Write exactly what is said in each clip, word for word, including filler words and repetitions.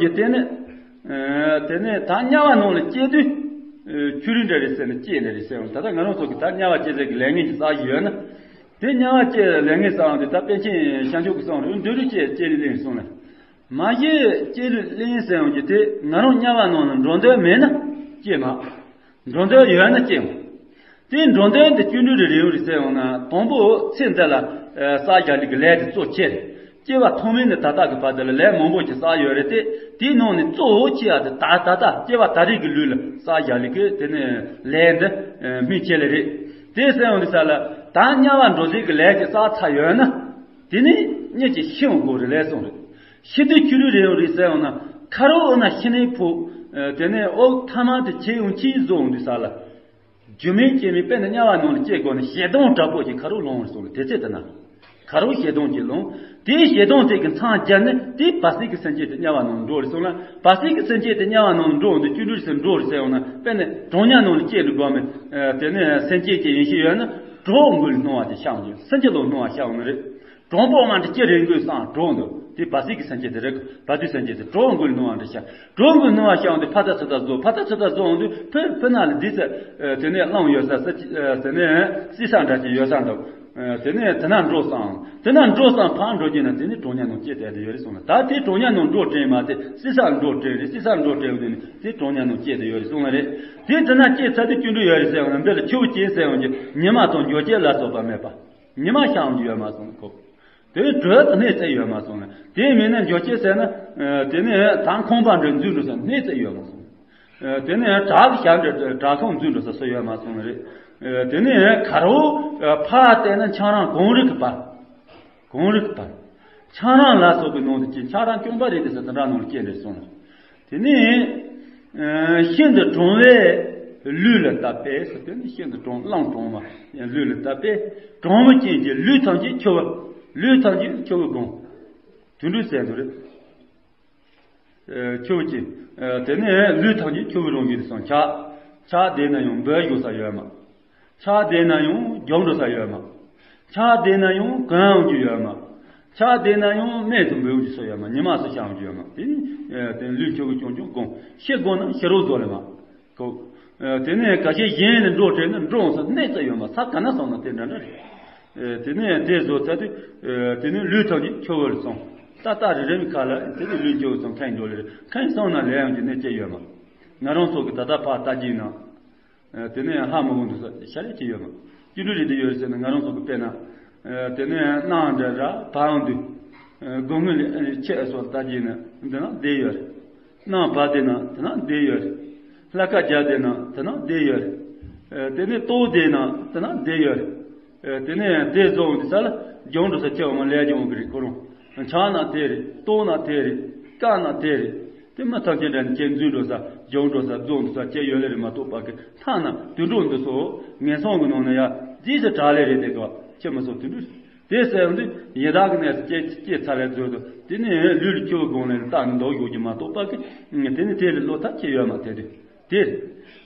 གི་དེ་ནི། ཨ། དེ་ནི་ད་དམྱལ་བ་ནང་ལ་སྐྱེ་དུས། ཨ། ཆུ་རུད་འདྲ་རེད་ཟེར་ནས་སྐྱེས་ནི་རེད་ཟེར་ཡང་། ད་ལྟ་ང་རང་ཚོ་གི་ད་དམྱལ་བ་སྐྱེ་ས་གི་ལས་ངན་གྱི་རྩ་ཞིག་ཡོད་ན། དེ་དམྱལ་བ་སྐྱེ་ལས་ངན་བསགས་ཡང་དེ་ད་པཎ་ཆེན་བྱང་ཆུབ་ཀྱི་སེམས་རེད། འདོད་རུས་སྐྱེ་སྐྱེ་ལུས་ལེན་གསུངས་ལ། མ་གཞི་སྐྱེ་ལུས་ལེན་ཟེར་ཡང་གི་དེ་ང་རང་དམྱལ་བ་ནང་ལ་འགྲོ་འདོད་མེད་ན་སྐྱེ་མ། འགྲོ་འདོད་ཡོད་ན་སྐྱེ་འོང་། དེ་འགྲོ་འདོད་དེ་སྐྱེ་འགྲོ་རེ་རེ་ཡོང་རེ་ཟེར་ཡོང་ན། དང་པོ་ཚེ་འདི་ལ་ཨ་བསགས་བཞག་ལས་ཀྱི་ལས་དེ་གཙོ་ཆེ་རེད། སྐྱེ་བ་ཐོག་མའི་ནས་ད་ལྟ་གི་བར་དུ་ལ་ལས་མང་པོ་ཞིག་བསགས་ཡོད་རེད་དེ། དེའི་ནང་ནས་གཙོ་བོ་ཆེ་བ་དེ་ད་ད་ལྟ་སྐྱེ་བ་ད་རེས་ཀྱི་ལུས་ལ་བསགས་བཞག་ལས་ཀྱི་དེ་ནས་ལས་འདི་ཨ་སྨིན་བྱེད་ལས་རེད། དེ་ཟེར་ཡོང་དུས་ས་ལ་ད་དམྱལ་བ་འགྲོ་ཟེར་གྱི་ལས་ཀྱི་བསགས་ཚར་ཡོད་ན། དེ་ནས་གཉིད་ཀྱིས་ཤི་འོང་དགོས་རེད་ལས་གསུངས་རེད། ཤི་དུས་སྐྱེ་ལུས་རེ་ཡོང་རེད་ཟེར་ཡོང་ན། ཁ་རོག་འོ་ན་ཤི་ནས་ཕོ། ཨ། དེ་ནས་འོ་ཐ་མ་དེ་ཁྱེར་ཡོང་ཅིག་བཟོ་འོང་དུས་ས་ལ། རྒྱུ་མེད་རྐྱེན་མེད་དཔེར་ན་དམྱལ་བ་ནང་ལ་སྐྱེ་དགོས་ན་ཞེ་སྡང་དྲག་པོ་ཞིག་ཁ་རོག་ལངས་རེད་གསུངས་རེད། དེ་ཚེ་དེ་ན་ཁ་རོག་ཞེ་སྡང་ཞིག་ལངས། དེའི་ཞེ་སྡང་དེ་གི་མཚམས་སྦྱར་ནས་དེའི་བར་སྲིད་ཀྱི་སེམས་ཅན་དེ་དམྱལ་བ་ནང་འགྲོ་རེད་གསུངས་ལ། བར་སྲིད་ཀྱི་སེམས་ཅན་དེ་དམྱལ་བ་ནང་འགྲོ་འོང་དུས་སྐྱེ་འགྲོ་རེད་ཟེར་འགྲོ་རེད་ཟེར་ཡོང་ན། དཔེར་ན་གྲང་དམྱལ་ནང་ལ་སྐྱེ་འགྲོ་དགོས་མེད། ཨ། དེ་ནས་སེམས་ཅན་གྱི་ཡིན་ཤེས་ཡོད་ན། གྲོགས་མགོ་ལ་སྣང་བ་དེ་ཤར་འོང་། སེམས་ཅན་ལ་སྣང་བ་ཤར་འོང་ནི་རེད། གྲོགས་པོ་མ་འདྲ་ཅི་རེད་འགོད་སང་གྲོགས་འདུག་དེ་བར་སྲིད་ཀྱི་སེམས་ཅན་དེ་རེད། བར་དོའི་སེམས་ཅན་དེ་གྲོགས་མགོ་ལ་སྣང་བ་འདྲ་ཤར། གྲོགས་མགོ་ལ་སྣང་བ་ཤར་འོང་དུས་ཕར་ཚུར་ཚུར་བཟོ། ཕར་ཚུར་ཚུར་བཟོ་འོང་དུས་ཕུ་ཕུ་ན་ལ་འདི་ཚེ། ཨ། དེ་ནས་གླང་ཡོད་ས་ཟེར། ཨ། དེ་ནས་བསིལ་ས་འདྲ་ཅིག་ཡོད་ས་འདུག་ཨ། དེ་ནས་དེ་ན་འགྲོ་སང་། དེ་ན་འགྲོ་སང་ཕར་འགྲོ་རྒྱུ་ན་དེ་ནི་གྲང་དམྱལ་ནང་སྐྱེ་བསྡད་དེ་ཡོད་རེད་གསུངས་ལ། ད་དེ་གྲང་དམྱལ་ནང་འགྲོ་དྲན་མ་དེ་བསིལ་ས་འགྲོ་དྲན་རེད། བསིལ་ས་འགྲོ་དྲན་དེ་ནི་དེ་གྲང་དམྱལ་ནང་སྐྱེ་དེ་ཡོད་རེད་གསུངས་ལ་རེད། དེ་དེ་ན་སྐྱེ་ཚར་དུས་སྐྱེ་འགྲོ་ཡོད་རེད་ཟེར་ཡོང་ན། འདི་ལ་འཁྱུག་ཅན་ཟེར་ཡོང་རྒྱུ་ཉི་མ་དང་འགྱུར་བྱེད་ལ་སོགས་པ་མེད་པ། ཉི་མ་ཤར་འོང་རྒྱུ་ཡོད་མ་སོང་ཁོ། དེ་དྲོད་དུ་གནས་ཚད་ཡོད་མ་སོང་ལ། དེ་མིན་ན་འགྱུར་བྱེད་ཟེར་ན། ཨ། དེ་ནས་ད་ཁང་པ་འདྲ་འཛུལ་འགྲོ་ས་གནས་ཚད་ཡོད་མ་སོང་། ཨ། དེ་ནས་བྲག་གི་ཞབས་འདྲ་བྲག་ཁང་འཛུལ་འགྲོ་ས་སུ་ཡོད་མ་སོང་ལ་རེད། ཨ། དེ་ནས་ཁ་རོག་ཨ། ཕར་བལྟས་ན་ཆང་རག་གངས་རི་གི་བར། གངས་རི་གི་བར། ཆང་རག་ལ་སོགས་པའི་ནང་དུ་སྐྱེ། ཆང་རག་སྐྱོང་པ་རེད་དེ་ས་དེ་འདྲ་ནང་ལ་སྐྱེ་འདྲ་སོང་། དེ་ནས། ཨ། ཤིན་ཏུ་གྲང་བས་ལུས་ལ་བཏབ་པས་ཟེར། དེ་ནི་ཤིན་ཏུ་གྲང་། གླང་གྲང་བ་ལུས་ལ་བཏབ་པས། གྲང་མོ་ཅན་གྱི་ལུས་ཐམས་ཅད་ཁྱོ་བོ། ལུས་ཐམས་ཅད་ཁྱོ་བོ་གང་། དུད་འགྲོའི་ཟས་འདུག་རེད། ཨ། ཁྱོ་བོ་ཅན། ཨ། དེ་ནས་ལུས་ཐམས་ཅད་ཁྱོ་བོའི་རང་བཞིན་དུ་སོང་། ཆགས། ཆགས་བསྡད་ན་ཡང་འབོལ་ཡོང་ས་ཡོད་མ། ཆགས་བསྡད་ན་ཡང་རྒྱང་འགྲོ་ས་ཡོད་མ། ཆགས་བསྡད་ན་ཡང་གང་འོང་རྒྱུ་ཡོད་མ། ཆགས་བསྡད་ན་ཡང་སྨད་དུ་འབོལ་རྒྱུ་སུ་ཡོད་མ། ཉི་མ་སུ་ཤར་འོང་རྒྱུ་ཡོད་མ། དེ་ནི། ཨ། དེ་ནི་ལུས་ཁྱོ་གི་ཅུང་ཅུང་གང་། ཤི་དགོས་ན་ཤི་རོགས་བཟོ་ལེ་མ། ཁོ། ཨ། དེ་ནས་ཁ་ཤས་གཞན་ལ་འགྲོ་དྲན་ན་འགྲོ་འོང་ས་གནས་ཚད་ཡོད་མ། ས་ག་ན་སོང་ན་དེ་འདྲ་འདྲ་རེད། ཨ། དེ་ནས་དེ་བཟོ་ཚར་དུས། ཨ། དེ་ནས་ལུས་ཐམས་ཅད་ཁྱོ་བོ་ལ་སོང་། ཏག་ཏག་རི་རབ་ཁ་ལ་དེ་ནས་ལུས་ཁྱོ་བོ་སོང་ཁེངས་འགྲོ་ལེ་རེད། ཁེངས་སོང་ན་ལས་ཡོང་རྒྱུ་གནས་ཚད་ཡོད་མ། ང་རང་ཚོ་གི་ད་ལྟ་ཕར་ལྟ་རྒྱུ་ན། ཨ། དེ་ནས་ཧ་མ་གོ་འདུག་ས་ཤ་རེ་ཅི་ཡོད་མ། སྐྱིད་འགྲོ་རེད་དེ་ཡོད་རེད་ཟེར་ན། ང་རང་ཚོ་གི་དཔེར་ན། ཨ། དེ་ནས་གནང་འདྲ་ར་བ་འོང་དུས། ཨ། དགོང་མོ་ལ་ཆེ་སོགས་ལྟ་རྒྱུ་ན་འདི་ན་བསྡད་ཡོད་རེད། གནང་བ་དེ་ན་དེ་ན་བསྡད་ཡོད་རེད། ལྷ་ཁ་རྒྱབ་དེ་ན་དེ་ན་བསྡད་ཡོད་རེད། ཨ། དེ་ནས་ལྟོ་དེ་ན་དེ་ན་བསྡད་ཡོད་རེད། ཨ། དེ་ནས་དེ་བཟོ་འོང་དུས་ས་ལ་རྒྱང་འགྲོ་ས་ཆེ་བ་མ་ལས་རྒྱང་གི་རེད་ཁོ་རང་། ཆགས་ན་དེ་རེད། ལྟོ་ན་དེ་རེད། བཀག་ན་དེ་རེད། དེ་མི་ཐམས་ཅད་འདྲ་ནི་ཁྱེད་འཛུལ་འགྲོ་ས་རྒྱང་འགྲོ་ས་རྫོགས་འགྲོ་ས་ཁྱེད་ཡོད་ལེ་རེད་མ་གཏོགས་པ་གི་ཐ་ན་དུད་འགྲོ་འདི་ཚོ་ངན་སོང་གི་ནང་ན་ཡ་རྗེས་སུ་དྲག་ལེ་རེད། དེ་ག་ཁྱེད་མི་ཚོ་དུད་འགྲོ་དེ་ཟེར་འདི་ཡི་དྭགས་ཀྱི་གནས་སུ་སྐྱེ་སྐྱེ་ཚར་ལེ་ཚོད་དུ་དེ་ནི་ལུས་ལ་ཁྱོ་བོ་དགོངས་ལེ་རྟག་ནི་འདོགས་ཡོད་ཀྱི་མ་གཏོགས་པ་གི་དེ་ནི་དེ་ལས་བློ་ཐག་ཆད་ཡོད་མ་དེ་དུས། དེ།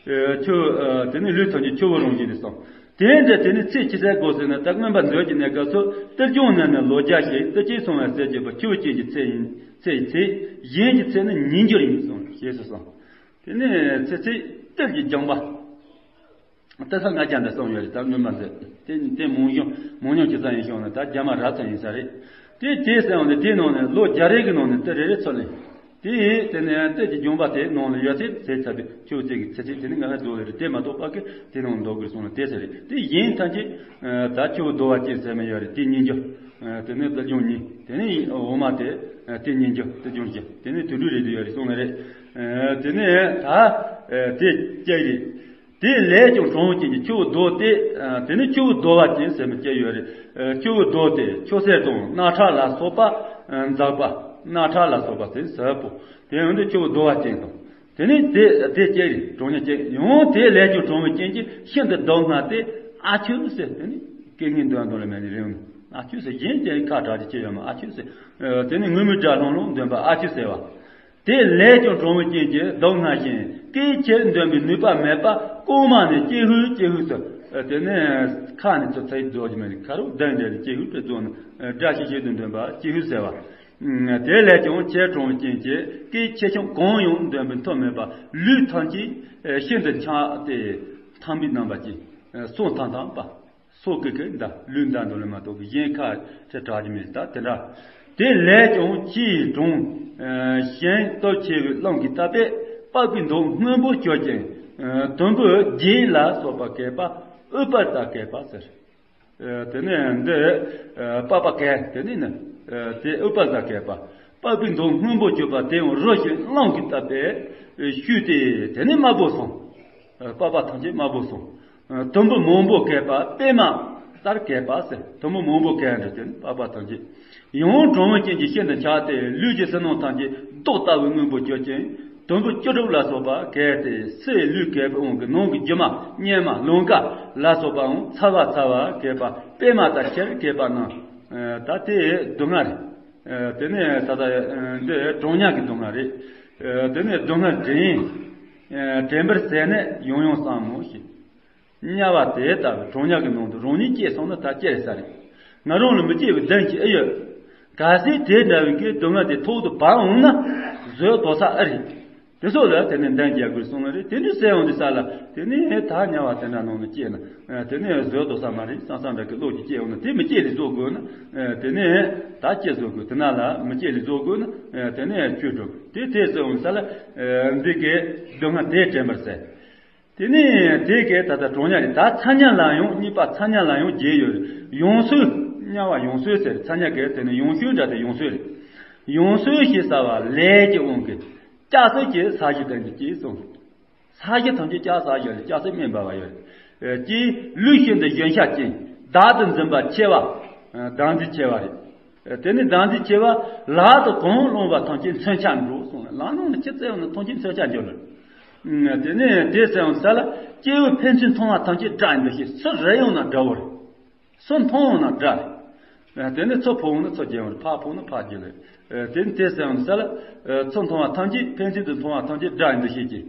ཨ། ཁྱོད། ཨ། དེ་ནི་ལུས་ཐམས་ཅད་ཁྱོ་བོ་རང་བཞིན་དུ་སོང་། དེ་འདྲ་དེ་ནི་ཚེ་ཇི་སྲིད་དགོས་ཟེར་ན། ད་མངོན་པར་མཛོད་ཀྱི་གནས་སྐབས་སུ་ཏིལ་རྒྱུང་ནི་ནི་ལོ་བརྒྱ་ཞིག་ཏིལ་གྱིས་བསྲུང་བའི་ཟས་བཅད་པ་ཁྱོད་ཅན་གྱི་ཚེ་ཡིན། ཚེ་ཡི་ཚེ། གཞན་གྱི་ཚེ་ནི་ཉིས་འགྱུར་ཡིན་གསུངས། ཞེས་སུ་གསུངས། དེ་ནི་ཚེ་ཚེ་ཏིལ་གྱི་རྒྱུང་པ། ཏིལ་ས་ལྔ་བརྒྱ་འདྲ་གསུངས་ཡོད་རེད། ད་མངོན་པར་མཛོད་དེ་དེ་མང་ཤོས་མང་ཉུང་ཇི་ཙམ་ཡིན་ཤོང་ན་ད་རྒྱ་མ་ར་ཙམ་ཡིན་ས་རེད། དེ་དེ་ཟེར་བ་ནི་དེའི་ནང་ནས་ལོ་བརྒྱ་རེ་གི་ནང་ནས་ཏིལ་རེ་རེ་ཚོ་ལེན། དེ་ཡིས་དེ་ནས་ཏིལ་གྱི་རྒྱུང་པ་དེ་ནང་ལ་ཡོད་ཚད་ཟས་ཚར་དུས་ཁྱོད་ཚེ་གི་ཚེ་ཚེ་དེ་ནི་ང་ལ་འདོད་ལེ་རེད། དེ་མ་གཏོགས་པ་གི་དེ་ནང་འདོད་དགོས་སོང་ལ་དེ་ཟེར་རེད། དེ་གཞན་ཐམས་ཅད་ད་ཁྱོད་བདོ་བ་ཅན་ཟེར་མི་ཡོད་རེད། དེ་གཉིས་འགྱུར། དེ་ནས་ཏིལ་རྒྱུང་གཉིས། དེ་ནས་འོ་མ་དེ་དེ་གཉིས་འགྱུར། ཏིལ་རྒྱུང་བཞི། དེ་ནས་དུད་འགྲོ་རེ་དུ་ཡོད་རེད་གསུངས་ལེ་རེད། དེ་ནས་ད་དེ་སྐྱེ་རེད། དེ་ལས་ཀྱང་གྲང་བ་ཅན་གྱི་ཁྱོད་བདོ་སྟེ། དེ་ནི་ཁྱོད་བདོ་བ་ཅན་ཟེར་མི་སྐྱེ་ཡོད་རེད། ཁྱོད་བདོ་སྟེ་ཁྱོད་གསེར་དང་རྣག་ཁྲག་ལ་སོགས་པ་འཛག་པ། རྣག་ཁྲག་ལ་སོགས་པ་དེ་ཟབ་པོ། དེ་ཡང་དེ་ཁྱོད་བདོ་བ་ཅན་དང་། དེ་ནི་དེ་དེ་སྐྱེ་རེད། གྲང་དམྱལ་སྐྱེ། ཡང་དེ་ལས་ཀྱང་གྲང་བ་ཅན་གྱི་ཤིན་ཏུ་སྡུག་བསྔལ་ཏེ། ཨ་ཁྱོད་ཟེར་དེ་ནི་སྐད་ངན་འདོན་འདོན་ལ་མེད་ནི་རེད། ཨ་ཁྱོད་ཟེར་གཞན་ཅན་ཁ་གྲགས་ཏེ་སྐྱེ་ཡོད་མ། ཨ་ཁྱོད་ཟེར། དེ་ནི་ངུ་མི་སྒྲ་ལྷང་ལྷང་འདོན་པ་ཨ་ཁྱོད་ཟེར་བ། དེ་ལས་ཀྱང་གྲང་བ་ཅན་གྱི་སྡུག་བསྔལ་ཞིང་སྐད་ཆེར་འདོན་པའི་ནུས་པ་མེད་པ། ལྐོག་མ་ནས་ཀྱི་ཧུད་ཀྱི་ཧུད་ཟེར། དེ་ནས་ཁ་ནས་ཚུར་ཚིག་རྫོགས་ཀྱི་མེད་ནི་ཁ་རོག་གདངས་འདྲ་ནས་ཀྱི་ཧུད་དུ་རྫོགས་ནས་སྒྲ་ཤིག་ཤིག་ཏུ་འདོན་པ་ཀྱི་ཧུད་ཟེར་བ། དེ་ལས་ཀྱང་ཆེར་དྲང་བའི་རྐྱེན་གྱིས་སྐད་ཆེ་ཆུང་གང་ཡང་འདོན་པའི་མཐུ་མེད་པར་ལུས་ཐམས་ཅད་ཤིན་ཏུ་འཆག་སྟེ་ཐང་པའི་རྣམ་པ་ཅན། སོ་ཐང་ཐང་པ། སོ་ཀི་ཀི་འདའ་ལུས་འདའ་འདོད་ལ་མ་གཏོགས་གཞན་ཁ་ཆེ་དྲག་གི་མེད་ད་དེ་འདྲ། དེ་ལས་ཀྱང་ཆེས་དྲང་། གཞན་སྟོབས་ཆེ་བའི་རླུང་གིས་བཏབ་པས་པགས་པའི་མདོག་སྔོན་པོ་གྱུར་ཅིང་། དུམ་བུ་བརྒྱད་ལ་སོགས་པ་གས་པ་ཨུཏྤལ་ཟ་གས་པ་ཟེར། དེ་ནས་འདི་པགས་པ་གས་དེ་ནས་ནི་དེ་ཨུཏྤལ་ཟ་གས་པ། པགས་པའི་མདོག་སྔོན་པོ་གྱུར་པ་དེ་ཡང་རུ་ཞིག་རླུང་གིས་བཏབ་པས་བཤུས་ཏེ་དེ་ནས་དམར་པོ་སོང་། པགས་པ་ཐམས་ཅད་དམར་པོ་སོང་། དུམ་བུ་མང་པོ་གས་པ་པད་མ་ལྟར་གས་པ་ཟེར། དུམ་བུ་མང་པོ་གས་འདྲ་དེ་ནི་པགས་པ་ཐམས་ཅད་ཡང་དྲང་བའི་རྐྱེན་གྱིས་ཤིན་ཏུ་འཆག་སྟེ་ལུས་ཀྱི་ཕྱི་ནང་ཐམས་ཅད་མདོག་ལྟ་བུའི་སྔོན་པོ་གྱུར་ཅིང་། དུམ་བུ་བཅུ་དྲུག་ལ་སོགས་པ་གས་ཏེ་སའི་ལུས་གས་པའི་དབང་གིས་ནང་གི་རྒྱུ་མ་གཉེར་མ་ལོང་ཀ་ལ་སོགས་པའང་ཚ་བ་ཚ་བ་གས་པ་པད་མ་ལྟར་ཆེར་གས་པ་རྣམས། ད་དེ་སྡུག་བསྔལ་རེད། དེ་ནས་ད་ལྟ་འདི་གྲང་དམྱལ་གྱི་སྡུག་བསྔལ་རེད། དེ་ནས་སྡུག་བསྔལ་དྲན། དྲན་པར་ཟད་ནས་ཡང་ཡང་བསམ་མོ་ཞེས། དམྱལ་བ་དེ་ལྟ་བུའི་གྲང་དམྱལ་གྱི་ནང་དུ་རང་ཉིད་སྐྱེས་སོང་ན་ད་སྐྱེ་རེ་ས་རེད། ང་རང་ལ་མི་སྐྱེ་བའི་གདེང་ཅིག་ཨེ་ཡོད། གལ་སྲིད་དེ་འདྲ་བའི་གི་སྡུག་བསྔལ་དེ་ཐོག་ཏུ་བབས་འོང་ན་བཟོད་དོ་ས་ཨེ་རེད། དེ་ཚོ་ལ་དེ་ནས་གདེང་རྒྱག་དགོས་གསུངས་པ་རེད། དེ་འདྲ་ཟེར་འོང་དུས་ས་ལ་དེ་ནས་ད་དམྱལ་བ་དེ་འདྲ་ནང་ལ་སྐྱེས་ན་དེ་ནས་བཟོད་དོ་ས་མ་རེད། སང་སང་འདྲ་གི་བློ་ཅིག་སྐྱེ་འོང་ན་དེ་མི་སྐྱེ་ལས་བཟོ་དགོས་ན། དེ་ནས་ད་སྐྱེ་བཟོ་དགོས། དེ་ན་ལ་མི་སྐྱེ་ལས་བཟོ་དགོས་ན་དེ་ནས་ཆོས་སྒྲུབ་དེ་དེ་ཟེར་འོང་ས་ལ་འདི་གའི་སྡུག་བསྔལ་དེ་དྲན་པར་ཟད། དེ་ནས་དེ་གའི་ད་ལྟ་གྲང་དམྱལ་རེད། ད་ཚ་དམྱལ་ལ་ཡང་གཉིས་པ་ཚ་དམྱལ་ལ་ཡང་བརྒྱད་ཡོད་རེད། ཡང་སོས་དམྱལ་བ་ཡང་སོས་ཟེར། ཚ་དམྱལ་གའི་དེ་ནས་ཡང་སོས་འདྲ་དེ་ཡང་སོས་རེད། ཡང་སོས་ཞེས་བྱ་བ་ལས་ཀྱི་དབང་གིས་སྐྱ་སེར་གྱི་ས་གཞི་དང་གི་སྐྱེས་སོང་། ས་གཞི་ཐམས་ཅད་སྐྱ་ས་གཞི་ལ་སྐྱ་སེར་སྨིན་པ་བ་ཡོད་རེད། ཀྱི་ལུས་ཤིན་ཏུ་ཞན་ཤས་ཅན། བདག་ཏུ་འཛིན་པ་ཆེ་བ། བདག་འཛིན་ཆེ་བ་རེད། དེ་ནི་བདག་འཛིན་ཆེ་བ་ལག་ཏུ་གང་བླངས་པ་ཐམས་ཅད་མཚོན་ཆར་འགྲོ་གསུངས། ལག་ནང་ནས་ཅི་བཙལ་ཡོང་ན་ཐམས་ཅད་མཚོན་ཆར་འགྱུར་ལ། དེ་ནས་དེ་ཟེར་ཡང་ས་ལ་སྐྱེ་བོས་ཕན་ཚུན་མཐོང་བ་ཐམས་ཅད་དགྲ་ཡིན་འདུ་ཤེས། སུ་རེ་ཡོང་ན་དགྲ་བོ་རེད། སུ་མཐོང་ཡོང་ན་དགྲ་རེད། དེ་ནས་ཚུར་ཕོག་ཡོང་ན་ཚུར་རྒྱལ་བོ་རེད། ཕར་ཕོག་ན་ཕར་རྒྱལ་བོ་རེད། དེ་ནི་དེ་ཟེར་ཡང་ས་ལ་ཚུར་མཐོང་བ་ཐམས་ཅད་ཕན་ཚུན་དུ་མཐོང་བ་ཐམས་ཅད་དགྲ་ཡིན་འདུ་ཤེས་ཀྱིས།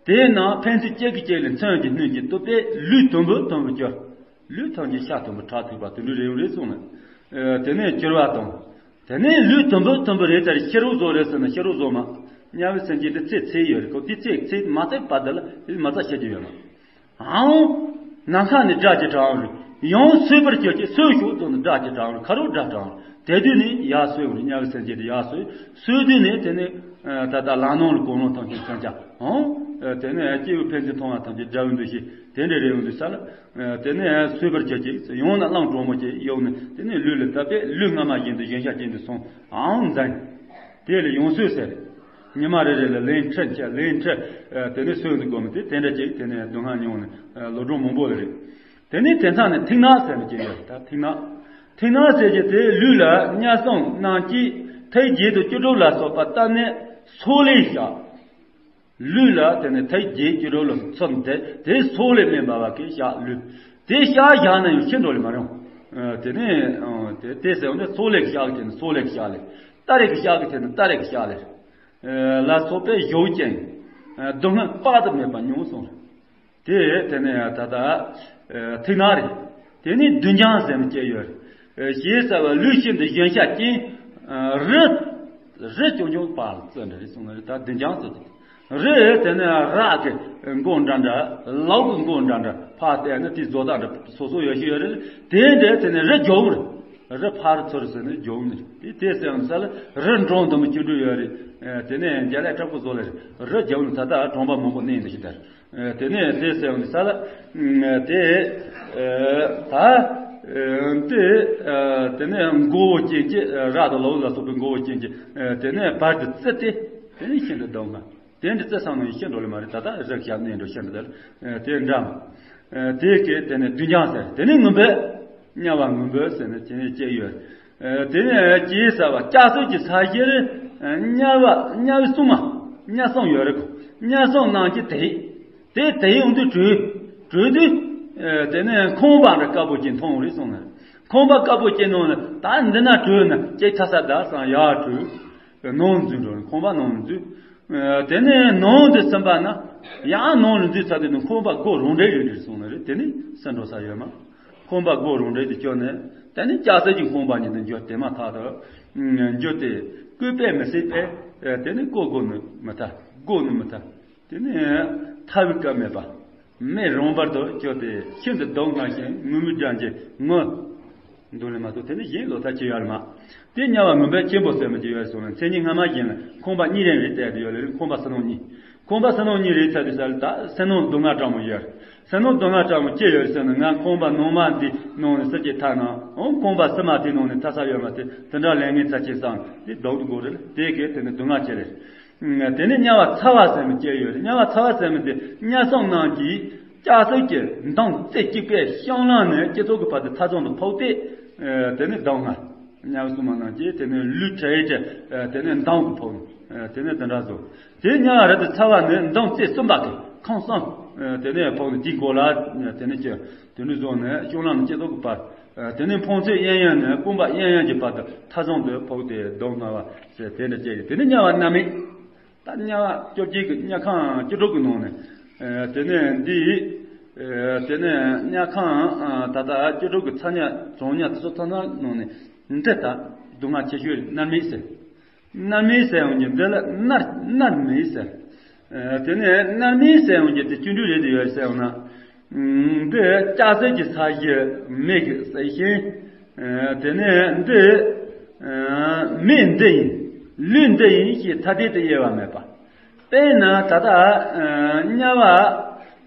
དེས་ན་ཕན་ཚུན་གཅིག་གིས་གཅིག་ལ་མཚོན་གྱི་སྣོད་ཀྱིས་གཏུབས་པས་ལུས་དུམ་བུ་དུམ་བུར་གྱུར། ལུས་ཐམས་ཅད་ཤ་དུམ་བུ་ཁྲག་ཐིགས་པ་དུད་འགྲོའི་རིགས་རེད་གསུངས་ནས། དེ་ནས་གྱུར་བ་དང་། དེ་ནས་ལུས་དུམ་བུ་དུམ་བུ་རེད་ཟེར། ཤི་རོ་བཟོ་རེད་ཟེར་ན་ཤི་རོ་བཟོ་མ། དམྱལ་བའི་སེམས་ཅན་དེ་ཚེ་ཚེ་ཡོད་རེད་ཁོ། དེ་ཚེ་ཚེ་མ་ཚད་པ་དེ་ལ་དེ་མ་ཚད་ཤི་རྒྱུ་ཡོད་མ། ཨའོ། ནམ་མཁའ་ནས་སྒྲ་ཇི་ལྟར་འོང་རུང་། ཡང་སོས་པར་གྱུར་ཅིག་སོས་ཤོག་དང་ནི་སྒྲ་ཇི་ལྟར་འོང་རུང་། ཁ་རོག་སྒྲ་ལྟར་འོང་རུང་། དེ་དུས་ནི་ཡར་སོས་འོང་རུང་། དམྱལ་བའི་སེམས་ཅན་དེ་ཡར་སོས། སོས་དུས་ནི་དེ་ནི་ད་ལྟ་ལག་ནང་ལ་གང་བླངས་ཐམས་ཅད་མཚོན་ཆ་འོང་། དེ་ནི་སྐྱེ་བོས་ཕན་ཚུན་མཐོང་བ་ཐམས་ཅད་དགྲ་བོའི་འདུ་ཤེས་དེ་འདྲ་རེ་ཡོང་དུས་ས་ལ། དེ་ནས་སོས་པར་གྱུར་ཅིག་ཡང་ན་གླང་གྲོགས་མོ་ཅིག་ཡོང་ནས་དེ་ནས་ལུས་ལ་བཏབ་པས་ལུས་སྔ་མ་བཞིན་དུ་ཞན་ཤས་ཅན་དུ་སོང་ཨང་འཛིན། དེ་ལ་ཡང་སོས་ཟེར། ཉི་མ་རེ་རེ་ལ་ལན་ཁྲི་བྱས་ལན་ཁྲི། དེ་ནས་སོས་འདུག་དགོས་མི་དེ་དེ་འདྲ་ཅིག་དེ་ནས་སྡུག་བསྔལ་མྱོང་ནས་ལོ་གྲངས་མང་པོ་ལ་རེད། དེ་ནས་དེང་སང་ནས་ཐིག་ནག་ཟེར་ནས་ཅིག་ཡོད་ད་ཐིག་ནག་ཐིག་ནག་ཟེར་གྱི་དེ་ལུས་ལ་དམྱལ་སྲུང་རྣམས་ཀྱིས་ཐིག་བརྒྱད་དང་བཅུ་དྲུག་ལ་སོགས་པ་བཏབ་ནས་སོ་ལས་བཞག་ལུས་ལ་དེ་ནས་ཐིག་བརྒྱད་ཀྱི་རོ་ལ་ཚུར་དེ་དེ་སོ་ལས་སྨིན་པ་བ་གི་བཞག་ལུས། དེ་བཞག་བཞག་ན་ཡང་ཤི་འགྲོ་ལས་མ་རུང་། དེ་ནས་དེ་དེ་ཟེར་བ་ནི་སོ་ལས་བཞག་དེ་ནི་སོ་ལས་བཞག་ལས། སྟ་རེ་གི་བཞག་གི་དེ་ནི་སྟ་རེ་གི་བཞག་ལས། ལ་སོགས་པས་ཞོག་ཅིང་། སྡུག་བསྔལ་དཔག་ཏུ་མེད་པ་མྱོང་གསུངས། དེ་དེ་ནས་ད་ལྟ་ཐིག་ནག་རེད། དེ་ནས་བདུད་འཇོམས་ཟེར་ནས་སྐྱེ་ཡོད་རེད། ཞེས་བྱ་བ་ལུས་ཤིན་ཏུ་ཞན་ཤས་ཅན། རི། རི་རྐྱང་རྐྱང་བར་ལ་བརྩི་འདྲ་རེད་གསུངས་ནི་རེད། ད་བདུད་འཇོམས་ཟེར་གྱི། རི་དེ་ནི་རག་གི་མགོ་འདྲ་འདྲ་ལག་གི་མགོ་འདྲ་འདྲ་ཕར་བལྟས་ན་དེ་བཟོ་ལྟ་འདྲ་སོ་སོ་ཡོད་ཤི་ཡོད་རེད། དེ་འདྲ་དེ་ནི་རི་རྒྱང་རེད། རི་ཕར་ཚུར་ཟེར་ནས་རྒྱང་ནི་རེད། དེ་དེ་ཟེར་ཡང་ས་ལ་རི་འབྲོང་དུ་མི་ཁྱེར་འགྲོ་ཡོད་རེད། དེ་ནས་རྒྱ་ལས་དྲག་པོ་བཟོ་ལ་རེད། རི་རྒྱང་ནི་ད་ལྟ་གྲོང་པ་མང་པོ་གནས་འདི་ཤི་ད་རེད། དེ་ནས་དེ་ཟེར་ཡང་ས་ལ། དེ། ད། དེ། དེ་ནས་མགོ་བོ་ཅན་གྱི་ར་དང་ལོ་ལ་སོགས་པའི་མགོ་བོ་ཅན་གྱི། དེ་ནས་བར་དུ་བཙི་སྟེ། དེ་ནས་ཤིན་ཏུ་སྡུག་བསྔལ། དེ་འདྲ་བཙི་སོང་ན་ཡང་ཤི་འགྲོ་ལེ་མ་རེད། ད་ལྟ་རིགས་ཞབས་གནས་འགྲོ་ཤི་འགྲོ་དེ་འདྲ། དེ་གས་དེ་ནས་བདུད་འཇོམས་ཟེར། དེ་ནས་ངུ་འབོད། དམྱལ་བ་ངུ་འབོད་ཟེར་ནས་དེ་ནས་སྐྱེ་ཡོད། དེ་ནས་ཅི་ཟེར་བ་སྐྱ་སེར་གྱི་ས་གཞིར། དམྱལ་བ་དམྱལ་བའི་སྲུང་མ། དམྱལ་སྲུང་ཡོད་རེད་གོ། དམྱལ་སྲུང་རྣམས་ཀྱིས་དེད། དེ་དེད་ཡོང་དུས་བྲོས། བྲོས་དུས། དེ་ནས་ཁང་པ་འདྲ་དཀར་པོ་ཅིག་མཐོང་རེད་གསུངས་ནས། ཁང་པ་དཀར་པོ་ཅིག་ནང་ནས་ད་འདི་ན་བྲོས་ན་སྐྱེ་ཆ་ས་ད་སང་ཡར་བྲོས། ནང་འཛུལ་འགྲོ་ནས་ཁང་པ་ནང་འཛུལ། དེ་ནས་ནང་དུ་ཟིན་པ་ན། ཡང་ནང་ལ་འཛུལ་ཚར་དུས་ནི་ཁང་པ་སྒོ་རང་འབྲེལ་ཡོད་རེད་གསུངས་ནས་རེད། དེ་ནས་ཟིན་འགྲོ་ས་ཡོད་མ། ཁང་པ་སྒོ་རང་འབྲེལ་དུ་བསྐྱོར་ནས་ དེ་ནི་ལྕགས་སྲེག་གི་ཕོངས་པ་ཉིད་དུ་འགྱུར་ཏེ་མ་ཐག་ཏུ་འགྱུར་ཏེ། བཀོད་པས་མི་ཟད་པས། དེ་ནི་བཀོད་དགོས་ནི་མི་ཐར། བཀོད་ནི་མི་ཐར། དེ་ནི་ཐར་བའི་སྐབས་མེད་པ། མེ་རང་བར་དུ་གྱུར་ཏེ་ཤིན་ཏུ་སྡུག་བསྔལ་ཞིང་ངུ་མི་སྒྲ་འཇིགས་ངུ། འདུག་ལས་མ་གཏོགས་དེ་ནི་གཞན་ལོག་ལྟ་ཅི་ཡོད་མ། དེ་དམྱལ་བ་མུན་པའི་གཅེན་པོ་ཟེར་མི་ཅི་ཡོད་སོང་ན། མཚན་ཉིད་སྔ་མ་བཞིན་ལ་ཁང་པ་གཉིས་རེ་རེ་བལྟས་ཏེ་ཡོད་ལས་ཁང་པ་ཕྱི་ནང་གཉིས། ཁང་པ་ཕྱི་ནང་གཉིས་རེ་ཚར་དུས་ས་ལ་ད་ཕྱི་ནང་སྡུག་བསྔལ་དྲག་མོ་ཡོད། ཕྱི་ནང་སྡུག་བསྔལ་དྲག་མོ་ཅི་ཡོད་ཟེར་ན། ང་ཁང་པ་ནང་མ་འདི་ནང་ནས་ས་ཅིག་ཐར་ན། འོང་ཁང་པ་ཕྱི་མ་དེ་ནང་ནས་ཐར་ས་ཡོད་མ་རེད། དེ་འདྲ་ལས་ངན་ཚ་ཆེན་བསམ་དེ་སྡུག་ཏུ་དགོས་རེད། དེ་གས་དེ་ནི་སྡུག་བསྔལ་ཆེ་རེད། དེ་ནས་དམྱལ་བ་ཚ་བ་ཟེར་མི་སྐྱེ་ཡོད་རེད། དམྱལ་བ་ཚ་བ་ཟེར་མི་དེ་དམྱལ་སྲུང་རྣམས་ཀྱིས་ལྕགས་སྲེག་གི་མདངས་རྩེ་གཅིག་པའི་གཤང་ལམ་ནས་སྤྱི་ཚོགས་ཀྱི་བར་དུ་མཐའ་མཚམས་དུ་ཕོག་སྟེ། དེ་ནས་སྡུག་བསྔལ། དམྱལ་བ་སྲུང་མ་རྣམས་ཀྱིས་དེ་ནས་ལུས་བྲེགས་ཏེ། དེ་ནས་མདངས་ཀྱིས་ཕོག་ནས། དེ་ནས་དེ་འདྲ་བཟོ། དེ་དམྱལ་བ་རབ་ཏུ་ཚ་བ་ནི་མདངས་རྩེ་གསུམ་པ་གི་ཁམས་གསུམ། དེ་ནས་ཕོག་ནས་དེའི་མགོ་ལ། དེ་ནས་ཀྱི་དེ་འདྲ་བཟོ་ནས་གཤང་ལམ་ནས་སྤྱི་ཚོགས་ཀྱི་བར། དེ་ནས་ཕོངས་ཚོད་གཡས་གཡོན་ནས་དཔུང་པ་གཡས་གཡོན་གྱི་བར་དུ་མཐའ་མཚམས་དུ་ཕོག་སྟེ་སྡུག་བསྔལ་བ་ཟེར་དེ་འདྲ་བྱས་ཡོད། དེ་ནས་དམྱལ་བ་མནར་མེད། ད་དམྱལ་བ་བཅོ་བརྒྱད་ཀྱི་དམྱལ་ཁམས་བཅུ་དྲུག་གི་ནང་ནས། དེ་ནས་འདི། དེ་ནས་དམྱལ་ཁམས་ད་ལྟ་བཅུ་དྲུག་གི་ཚ་དམྱལ་གྲང་དམྱལ་དེ་ཚོ་ཐམས་ཅད་ནང་ནས་འདི་ད་སྡུག་བསྔལ་ཆེ་ཤོས་མནར་མེད་ཟེར། མནར་མེད་ཟེར་ཡོང་གི་འདི་ལ་མནར་མནར་མེད་ཟེར། དེ་ནས་མནར་མེད་ཟེར་ཡོང་གི་དེ་བཅུ་དྲུག་རེད་དེ་ཡོད་ཟེར་ཡོང་ན། འདི་ལྕགས་སྲེག་གི་ས་གཞི་མེ་གིས་བསྲེགས་ཤིང་། དེ་ནས་འདི་མེ་འདི་ཡིན། ལུས་འདི་ཡིན་ཞེས་ཐ་དད་དུ་དབྱེ་བ་མེད་པ། དཔེར་ན་ད་ལྟ་དམྱལ་བ་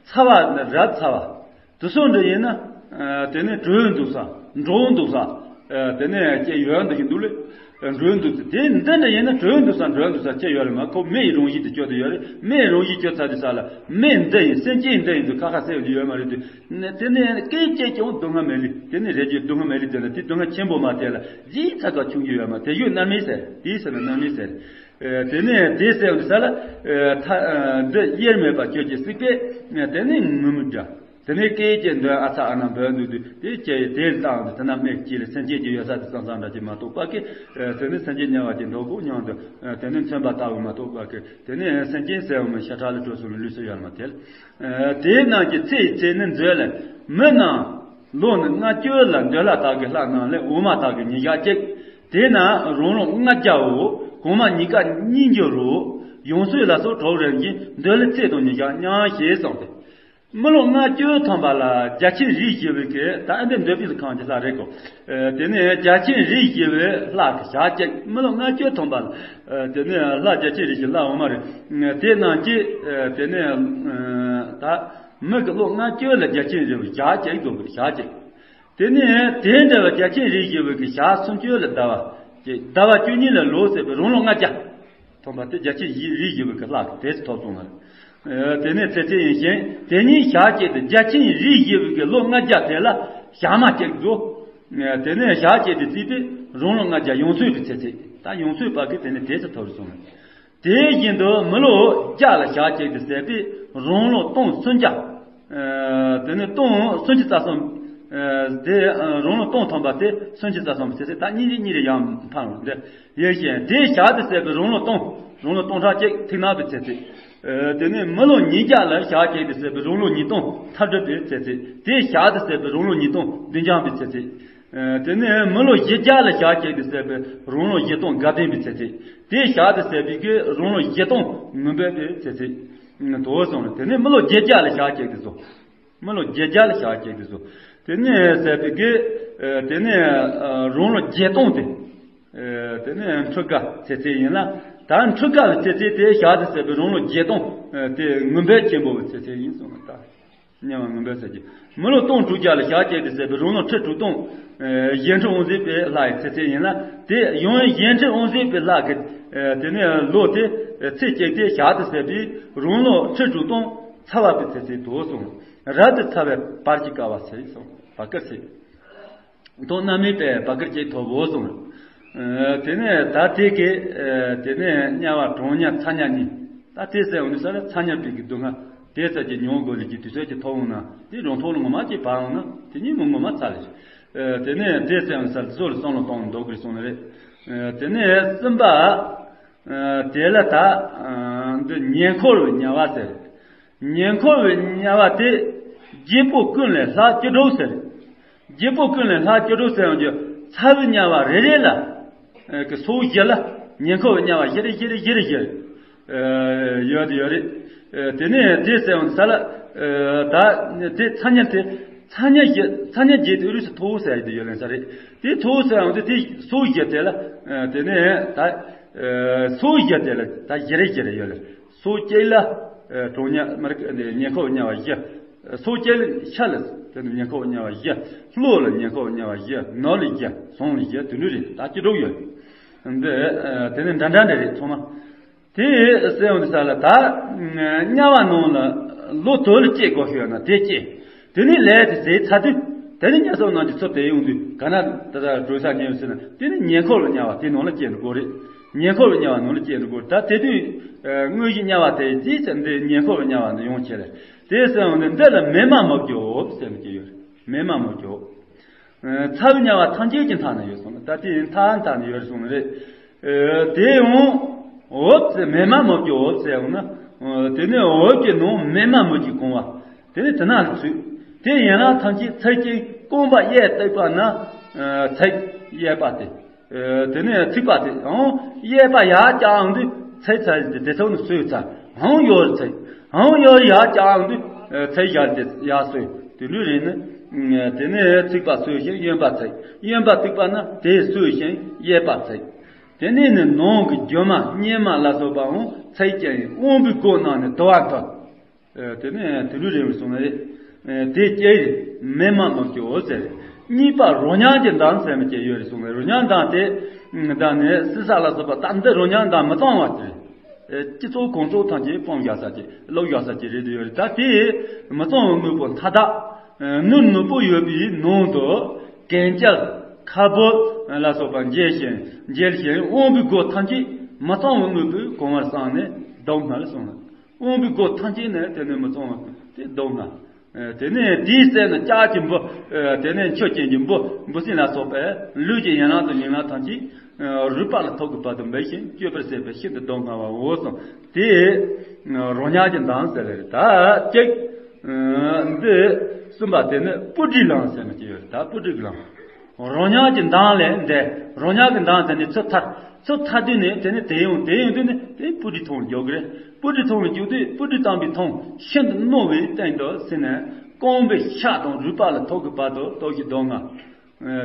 ཚ་བ་ནི་རབ་ཚ་བ། དེ་སོགས་འདི་ཡིན་ན། དེ་ནས་དྲོད་འདུག་ས་འགྲོ་འདུག་ས། དེ་ནས་སྐྱེ་ཡོད་འདུག་གི་འདུག་ལས། འགྲོ་འདུག་ས་དེ་འདི་འདྲ་ཡིན་ན་དྲོད་འདུག་ས་འགྲོ་འདུག་ས་སྐྱེ་ཡོད་རེད་མ། ཁོ་མེ་ཡི་རང་བཞིན་དུ་སྐྱོད་དུ་ཡོད་རེད། མེ་ཡི་རང་བཞིན་སྐྱོད་ཚར་དུས་ས་ལ་མེ་འདི་ཡིན་སེམས་ཅན་འདི་ཡིན་དུ་ཁ་ཁ་གསལ་དུ་ཡོད་མ་རེད་དུས། དེ་ནས་སྐད་ཅིག་ཀྱང་སྡུག་བསྔལ་མེད་ལས། དེ་ནས་རེ་ཅིག་སྡུག་བསྔལ་མེད་ལས་དེ་ལ་དེ་སྡུག་བསྔལ་ཆེན་པོ་མ་དེ་ལ་ལྗིད་ཚ་ག་ཆུང་རྒྱུ་ཡོད་མ། དེ་ཡོད་མནར་མེད་ཟེར། དེའི་ས་ལ་མནར་མེད་ཟེར། དེ་ནས་དེ་ཟེར་བ་ས་ལ། འདི་དབྱེར་མེད་པ་ཁྱོད་ཀྱི་སྲིད་པས། དེ་ནས་ངུ་མི་འདྲ། དེ་ནས་སྐད་ཅིག་འདོན་ཨ་ཚ་ཨ་ན་འབོད་འདུག་དུས་དེ་སྐྱེ་ཡི་དེ་བཏང་དུས་དེ་ན་མེད་ཀྱི་ལ་སེམས་ཅན་གྱི་ཡོད་ས་དེ་ཙམ་ཙམ་འདྲ་ཅིག་མ་གཏོགས་པ་གི། དེ་ནས་སེམས་ཅན་དམྱལ་བ་གྱི་འགྲོ་སྒོ་མྱང་དུ། དེ་ནས་མཚོན་པ་ལྟ་བུ་མ་གཏོགས་པ་གི། དེ་ནས་སེམས་ཅན་ཟེར་བ་མི་ཤ་ཁྲག་ལ་སྤྲོ་སོང་ལུས་སུ་ཡོད་མ་ཐལ། དེའི་ནང་གི་ཚེ་ཡི་ཚེ་ནི་མཛོད་ལ་མི་རྣམས་ལོ་ནི་ལྔ་བཅུ་ལ་འདོད་ལྷ་དག་གི་ལྷ་རྣམས་ལས་འོ་མ་དག་གི་ཉིན་ཞག་གཅིག་དེས་ན་རང་ལོ་ལྔ་བརྒྱའོ། གོང་མ་གཉིས་ཀ་གཉིས་འགྱུར་རོ། ཡང་སོས་ལ་སོགས་གྲོགས་རིམ་བཞིན་འདོད་ལྷའི་ཚེ་དང་ཉིན་ཞག་མཉམ་ཞེས་གསུངས་ཏེ། མི་ལོ་ལྔ་བཅུ་ཐམ་པ་ལ་རྒྱལ་ཆེན་རིགས་བཞི་པའི་གི་ད་ཨ་འདི་འདོད་པའི་ཁམས་ཀྱི་ལྷ་རེད་གོ། དེ་ནས་རྒྱལ་ཆེན་རིགས་བཞི་པའི་ལྷ་གི་ཞག་གཅིག་མི་ལོ་ལྔ་བཅུ་ཐམ་པ་ལ། དེ་ནས་ལྷ་རྒྱལ་ཆེན་རིགས་བཞི་ལྷ་འོ་མ་རེད། དེ་རྣམས་ཀྱིས་དེ་ནས་ད་མི་གི་ལོ་ལྔ་བཅུ་ལ་རྒྱལ་ཆེན་རིགས་བཞི་ཞག་གཅིག་འདོད་པའི་ཞག་གཅིག་དེ་ནས་དེ་འདྲ་བའི་རྒྱལ་ཆེན་རིགས་བཞི་པའི་གི་ཞག་སུམ་ཅུ་ལ་ཟླ་བ། ཟླ་བ་བཅུ་གཉིས་ལ་ལོ་ཟེར་བའི་རང་ལོ་ལྔ་བརྒྱ། ཐོབ་པ་དེ་རྒྱལ་ཆེན་རིགས་བཞི་པའི་གི་ལྷ་གི་དེ་ཚེ་ཐོབ་སོང་ལ། དེ་ནས་ཚེ་ཚད་ཡིན་ཞིང་དེ་ཉིད་ཞག་གཅིག་ཏུ་རྒྱལ་ཆེན་རིགས་བཞི་པའི་གི་ལོ་ལྔ་བརྒྱ་དེ་ལ་ཞག་མ་གཅིག་འགྲོ། དེ་ནས་ཞག་གཅིག་ཏུ་བརྩིས་ཏེ་རང་ལོ་ལྔ་བརྒྱ་ཡང་སོས་པའི་ཚེ་ཚད་ད་ཡང་སོས་པ་གི་དེ་ནས་དེ་ཚེ་ཐོབ་སོང་ལ། དེ་བཞིན་དུ་མི་ལོ་བརྒྱ་ལ་ཞག་གཅིག་ཏུ་ཟད་པས་རང་ལོ་སྟོང་སུམ་བརྒྱ། དེ་ནས་སྟོང་སུམ་ཅུ་རྩ་གསུམ། དེ་རང་ལོ་སྟོང་ཐམ་པ་དེ་སུམ་ཅུ་རྩ་གསུམ་པའི་ཚེ་ཚད་ད་གཉིས་རེ་གཉིས་རེ་ཡང་འཕར་འོང་དེ། ཡེ་ཤེས་དེ་ཞག་ཏུ་ཟད་པའི་རང་ལོ་སྟོང་། རང་ལོ་སྟོང་ཕྲག་གཅིག་ཐིག་ནག་པའི་ཚེ་ཚད། དེ་ནས་མི་ལོ་ཉིས་བརྒྱ་ལ་ཞག་གཅིག་ཏུ་ཟད་པའི་རང་ལོ་ཉིས་སྟོང་མཐའ་གྲུབ་པའི་ཚེ་ཚད། དེ་ཞག་ཏུ་ཟད་པའི་རང་ལོ་ཉིས་སྟོང་བདུན་འབྱམས་པའི་ཚེ་ཚད། དེ་ནས་མི་ལོ་བཞི་བརྒྱ་ལ་ཞག་གཅིག་ཏུ་ཟད་པའི་རང་ལོ་བཞི་སྟོང་དགའ་ལྡན་པའི་ཚེ་ཚད། དེ་ཞག་ཏུ་ཟད་པའི་གི་རང་ལོ་བཞི་སྟོང་ངུ་འབོད་པའི་ཚེ་ཚད། དོ་སོང་ལ་དེ་ནས་མི་ལོ་བརྒྱད་བརྒྱ་ལ་ཞག་གཅིག་ཏུ་ཟད། མི་ལོ་བརྒྱད་བརྒྱ་ལ་ཞག་གཅིག་ཏུ་ཟད། དེ་ནས་ཟད་པའི་གི། དེ་ནས་རང་ལོ་བརྒྱད་སྟོང་དེ། དེ་ནས་འཁྲུལ་དགའ་ཚེ་ཚད་ཡིན་ལ། ད་འཁྲུལ་དགའ་བའི་ཚེ་ཚད་དེ་ཞག་ཏུ་ཟད་པའི་རང་ལོ་བརྒྱད་སྟོང་། དེ་ངུ་འབོད་ཆེན་པོ་བའི་ཚེ་ཚད་ཡིན་གསུངས་ལ་ད། དམྱལ་བ་ངུ་འབོད་ཟེར་གྱི། མི་ལོ་སྟོང་དྲུག་བརྒྱ་ལ་ཞག་གཅིག་ཏུ་ཟད་པའི་རང་ལོ་ཁྲི་དྲུག་སྟོང་། གཞན་འཕྲུལ་དབང་ཟེར་བའི་ལྷ་ཡི་ཚེ་ཚད་ཡིན་ལ། དེ་ཡང་གཞན་འཕྲུལ་དབང་ཟེར་བའི་ལྷ་གི། དེ་ནས་ལོ་དེ་ཚེ་གཅིག་དེ་ཞག་ཏུ་ཟད་པའི་རང་ལོ་ཁྲི་དྲུག་སྟོང་ཚ་བ་པའི་ཚེ་ཚད་དོ་གསུངས། རབ་ཏུ་ཚ་བའི་བར་གྱི་དཀའ་བ་ཚེ་གསུངས་བ་དཀའ་ཚེ། དོ་མནར་མེད་པའི་བར་སྐལ་གཅིག་ཐོབ་བོ་གསུངས། དེ་ནས་ད་དེ་གི། དེ་ནས་དམྱལ་བ་གྲང་དམྱལ་ཚ་དམྱལ་གཉིས། ད་དེ་ཟེར་འོང་དུས་ས་ལ་ཚ་དམྱལ་པའི་གི་སྡུག་བསྔལ་དེ་ཚ་གྱི་མྱོང་དགོས་ལས་ཀྱི་དུས་ཚོད་ཀྱི་ཐོབ་འོང་ན་དེ་རང་ཐོག་ལ་ངོ་མ་གཅིག་བབས་འོང་ན་དེ་གཉིས་མི་ངོ་མ་ཚ་ལས། དེ་ནས་དེ་ཟེར་འོང་ས་ལ་གཟུགས་ལ་བསམ་བློ་གཏོང་འདོད་དགོས་གསུངས་ནི་རེད། དེ་ནས་གསུམ་པ། དེ་ལ་ད། འདི་ཉེ་འཁོར་བའི་དམྱལ་བ་ཟེར། ཉེ་འཁོར་བའི་དམྱལ་བ་དེ། རྒྱལ་པོ་ཀུན་ལས་ལྷག་བཅུ་དྲུག་ཟེར། བརྒྱད་པོ་ཀུན་ལས་ལྷག་བཅུ་དྲུག་ཟེར་ཡང་གི་ཚ་བའི་དམྱལ་བ་རེ་རེ་ལ་ཨ་གི་ཚོགས་བཞི་ལ་ཉེ་འཁོར་བའི་དམྱལ་བ་བཞི་རེ་བཞི་རེ་བཞི་རེ་བཞི་རེ་ཨ་ཡོད་དེ་ཡོད་རེད། ཨ་དེ་ནས་དེ་ཟེར་ཡང་ས་ལ་ཨ་ད་དེ་ཚ་དམྱལ་དེ་ཚ་དམྱལ་བཞི་ཚ་དམྱལ་བརྒྱད་དེ་རུས་སུ་མཐོ་བོ་ཟེར་ཡ་དེ་ཡོད་ལེ་ས་རེད། དེ་མཐོ་བོ་ཟེར་ཡང་དེ་དེ་ཚོགས་བཞི་དེ་ལ་ཨ་དེ་ནས་ད་ཨ་ཚོགས་བཞི་དེ་ལ་ད་བཞི་རེ་བཞི་རེ་ཡོད་ལེ། སོ་སྐྱེ་ལ་ཨ་གྲོང་དམྱལ་མར་ཉེ་འཁོར་དམྱལ་བ་བཞི། སོ་སྐྱེ་ལ་ཤ་ལ་དེ་ནི་ཉེ་འཁོར་དམྱལ་བ་བཞི། གློ་ལ་ཉེ་འཁོར་དམྱལ་བ་བཞི། ནོར་ལ་བཞི། ཟོང་ལ་བཞི། དུད་འགྲོ་རེད། ད་བཅུ་དྲུག་ཡོད། འདི་ཨ་དེ་ནི་འདྲ་འདྲ་འདྲ་རེད་ཚང་མ། དེ་ཟེར་ཡོང་དུས་ས་ལ་ད་དམྱལ་བ་ནང་ལ་ལོ་དོ་ལ་སྐྱེ་དགོས་ཤོད་ན་དེ་སྐྱེ། དེ་ནི་ལས་དེ་ཟད་ཚར་དུས་དེ་ནི་དམྱལ་སོགས་རྣམས་ཀྱི་ཚུལ་དེ་ཡོང་དུས་ག་ན་ད་ལྟ་གྲོལ་ས་ཉེ་ཟེར་ན་དེ་ནི་ཉེ་འཁོར་ལ་དམྱལ་བ་དེ་ནང་ལ་སྐྱེ་འགྲོ་དགོས་རེད། ཉེ་འཁོར་བའི་དམྱལ་བ་ནང་ལ་སྐྱེ་འགྲོ་དགོས། ད་དེ་དུས་དངོས་གཞི་དམྱལ་བ་དེ་ཅིས་ཟེར་འདི་ཉེ་འཁོར་བའི་དམྱལ་བ་ནང་ཡོང་ཆེ་ལེ། དེ་ཟེར་ཡོང་ནས་འདི་ལ་མེ་མ་མོ་སྐྱོབ་ཟེར་ནས་ཀྱི་ཡོད་རེད། མེ་མ་མོ་སྐྱོབ། ཚ་བའི་དམྱལ་བ་ཐམས་ཅད་ཀྱི་མཐའ་ན་ཡོད་སོང་ལ་ད་དེ་མཐའ་མཐའ་ན་ཡོད་སོང་རེད། དེ་ཡང་འོབ་ཟེར་མེ་མ་མོ་སྐྱོབ་ཟེར་ཡོང་ན་དེ་ནས་འོབ་ཀྱི་ནང་མེ་མ་མོ་གྱིས་གང་བ། དེ་ནས་དེ་ན་ལ་ཚུད། དེ་ཡན་ལག་ཐམས་ཅད་ཚད་ཀྱིས་བསྐོངས་པ་གཡས་བཏེགས་པ་ན་ཚད་གཡས་པ་སྟེ། དེ་ནས་ཚིག་པ་དེ་ཨང་གཡས་པ་ཡར་བཀྱག་འོང་དུས་ཚད་ཚད་དེ་དེ་ཚོ་ནི་སོས་ཚར། ཨང་ཡོར་ཚད། ཨང་ཡོར་ཡར་བཀྱག་འོང་དུས་ཚད་ཡར་དེ་ཡར་སོས། དེ་འདྲ་རེད་ནི། དེ་ནས་ཚིག་པ་སོས་ཤིང་གཡོན་པ་ཚད། གཡོན་པ་བཏེགས་པ་ན་དེ་སོས་ཤིང་གཡས་པ་ཚད། དེ་ནས་ནི་ནང་གི་རྒྱུ་མ་གཉེར་མ་ལ་སོགས་པའང་ཚད་ཀྱིས་དབང་པོའི་སྒོ་རྣམས་ནས་དུ་བ་འཐོར། དེ་ནས་དུད་འགྲོ་རེ་བར་སོང་ནས་དེ་སྐྱེ་མེ་མ་མོ་སྐྱོ་ཟེར། གཉིས་པ་རོ་མྱགས་ཀྱི་མདངས་ཟེར་མི་སྐྱེ་ཡོད་རེད་གསུངས་ནས། རོ་མྱགས་མདངས་དེ་མདངས་ནི་བསིལ་ས་ལ་སོགས་པ་ད་འདི་རོ་མྱགས་མདངས་མི་གཙང་བ་དེ་རེད། སྤྱི་ཚོགས་གོང་ཚོགས་ཐམས་ཅད་སྤོང་བཞག་ས་ཀྱི་བླུགས་བཞག་ས་ཀྱི་རེད་དུ་ཡོད་རེད། ད་དེ་མི་གཙང་བའི་དངོས་པོ་མཐའ་དག་ནོར་ནོར་པོ་ཡོད་པའི་ནང་དུ་གན་རྐྱལ་ཁ་སྦུབ་ལ་སོགས་པ་འཇལ་ཞིང་འཇལ་ཞིང་དབང་པོའི་སྒོ་ཐམས་ཅད་མི་གཙང་བའི་དངོས་པོས་གང་བར་བསམས་ནས་སྡུག་བསྔལ་གསུངས་ལ། དབང་པོའི་སྒོ་ཐམས་ཅད་ནས་དེ་ནས་མི་གཙང་བ་དེ་སྡུག་བསྔལ། དེ་ནས་དེའི་སྲས་ནི་ལྕགས་ཀྱི་འབུ། དེ་ནས་མཆུ་ཅན་གྱི་འབུ་འབུ་སྲིན་ལ་སོགས་པས་ལུས་ཀྱི་ཡན་ལག་དང་ཉེ་ལམ་ཐམས་ཅད་རུས་པ་ལ་ཐོགས་ཀྱི་བར་དུ་འབལ་ཞིང་གཅོད་པར་བྱེད་པས་ཤིན་ཏུ་སྡུག་བསྔལ་བའོ་གསུངས། དེ་རོ་མྱགས་ཀྱི་མདངས་ཟེར་ལེ་རེད། ད་གཅིག་འདི་གསུམ་པ་དེ་ནི་སྤུ་གྲིའི་ལམ་ཟེར་ནས་ཀྱི་ཡོད་རེད། ད་སྤུ་གྲིའི་ལམ། རོ་མྱགས་ཀྱི་མདངས་ལས་འདས། རོ་མྱགས་ཀྱི་མདངས་དེ་ནི་ཚུར་ཐར། ཚུར་ཐར་དུས་ནི་དེ་ནི་དེ་ཡོང་དེ་ཡོང་དུས་ནི་དེ་སྤུ་གྲི་ཐོང་རྒྱག་གི་རེད། སྤུ་གྲི་ཐོང་ལ་རྒྱུག་དུས་སྤུ་གྲི་བཏང་པའི་ཐོང་ཤིན་ཏུ་རྣོ་བའི་སྟེང་དུ་ཟིན་ནས་རྐང་པའི་ཤ་དང་རུས་པ་ལ་ཐོགས་ཀྱི་བར་དུ་ལྟོགས་ཤིང་སྡུག་བསྔལ།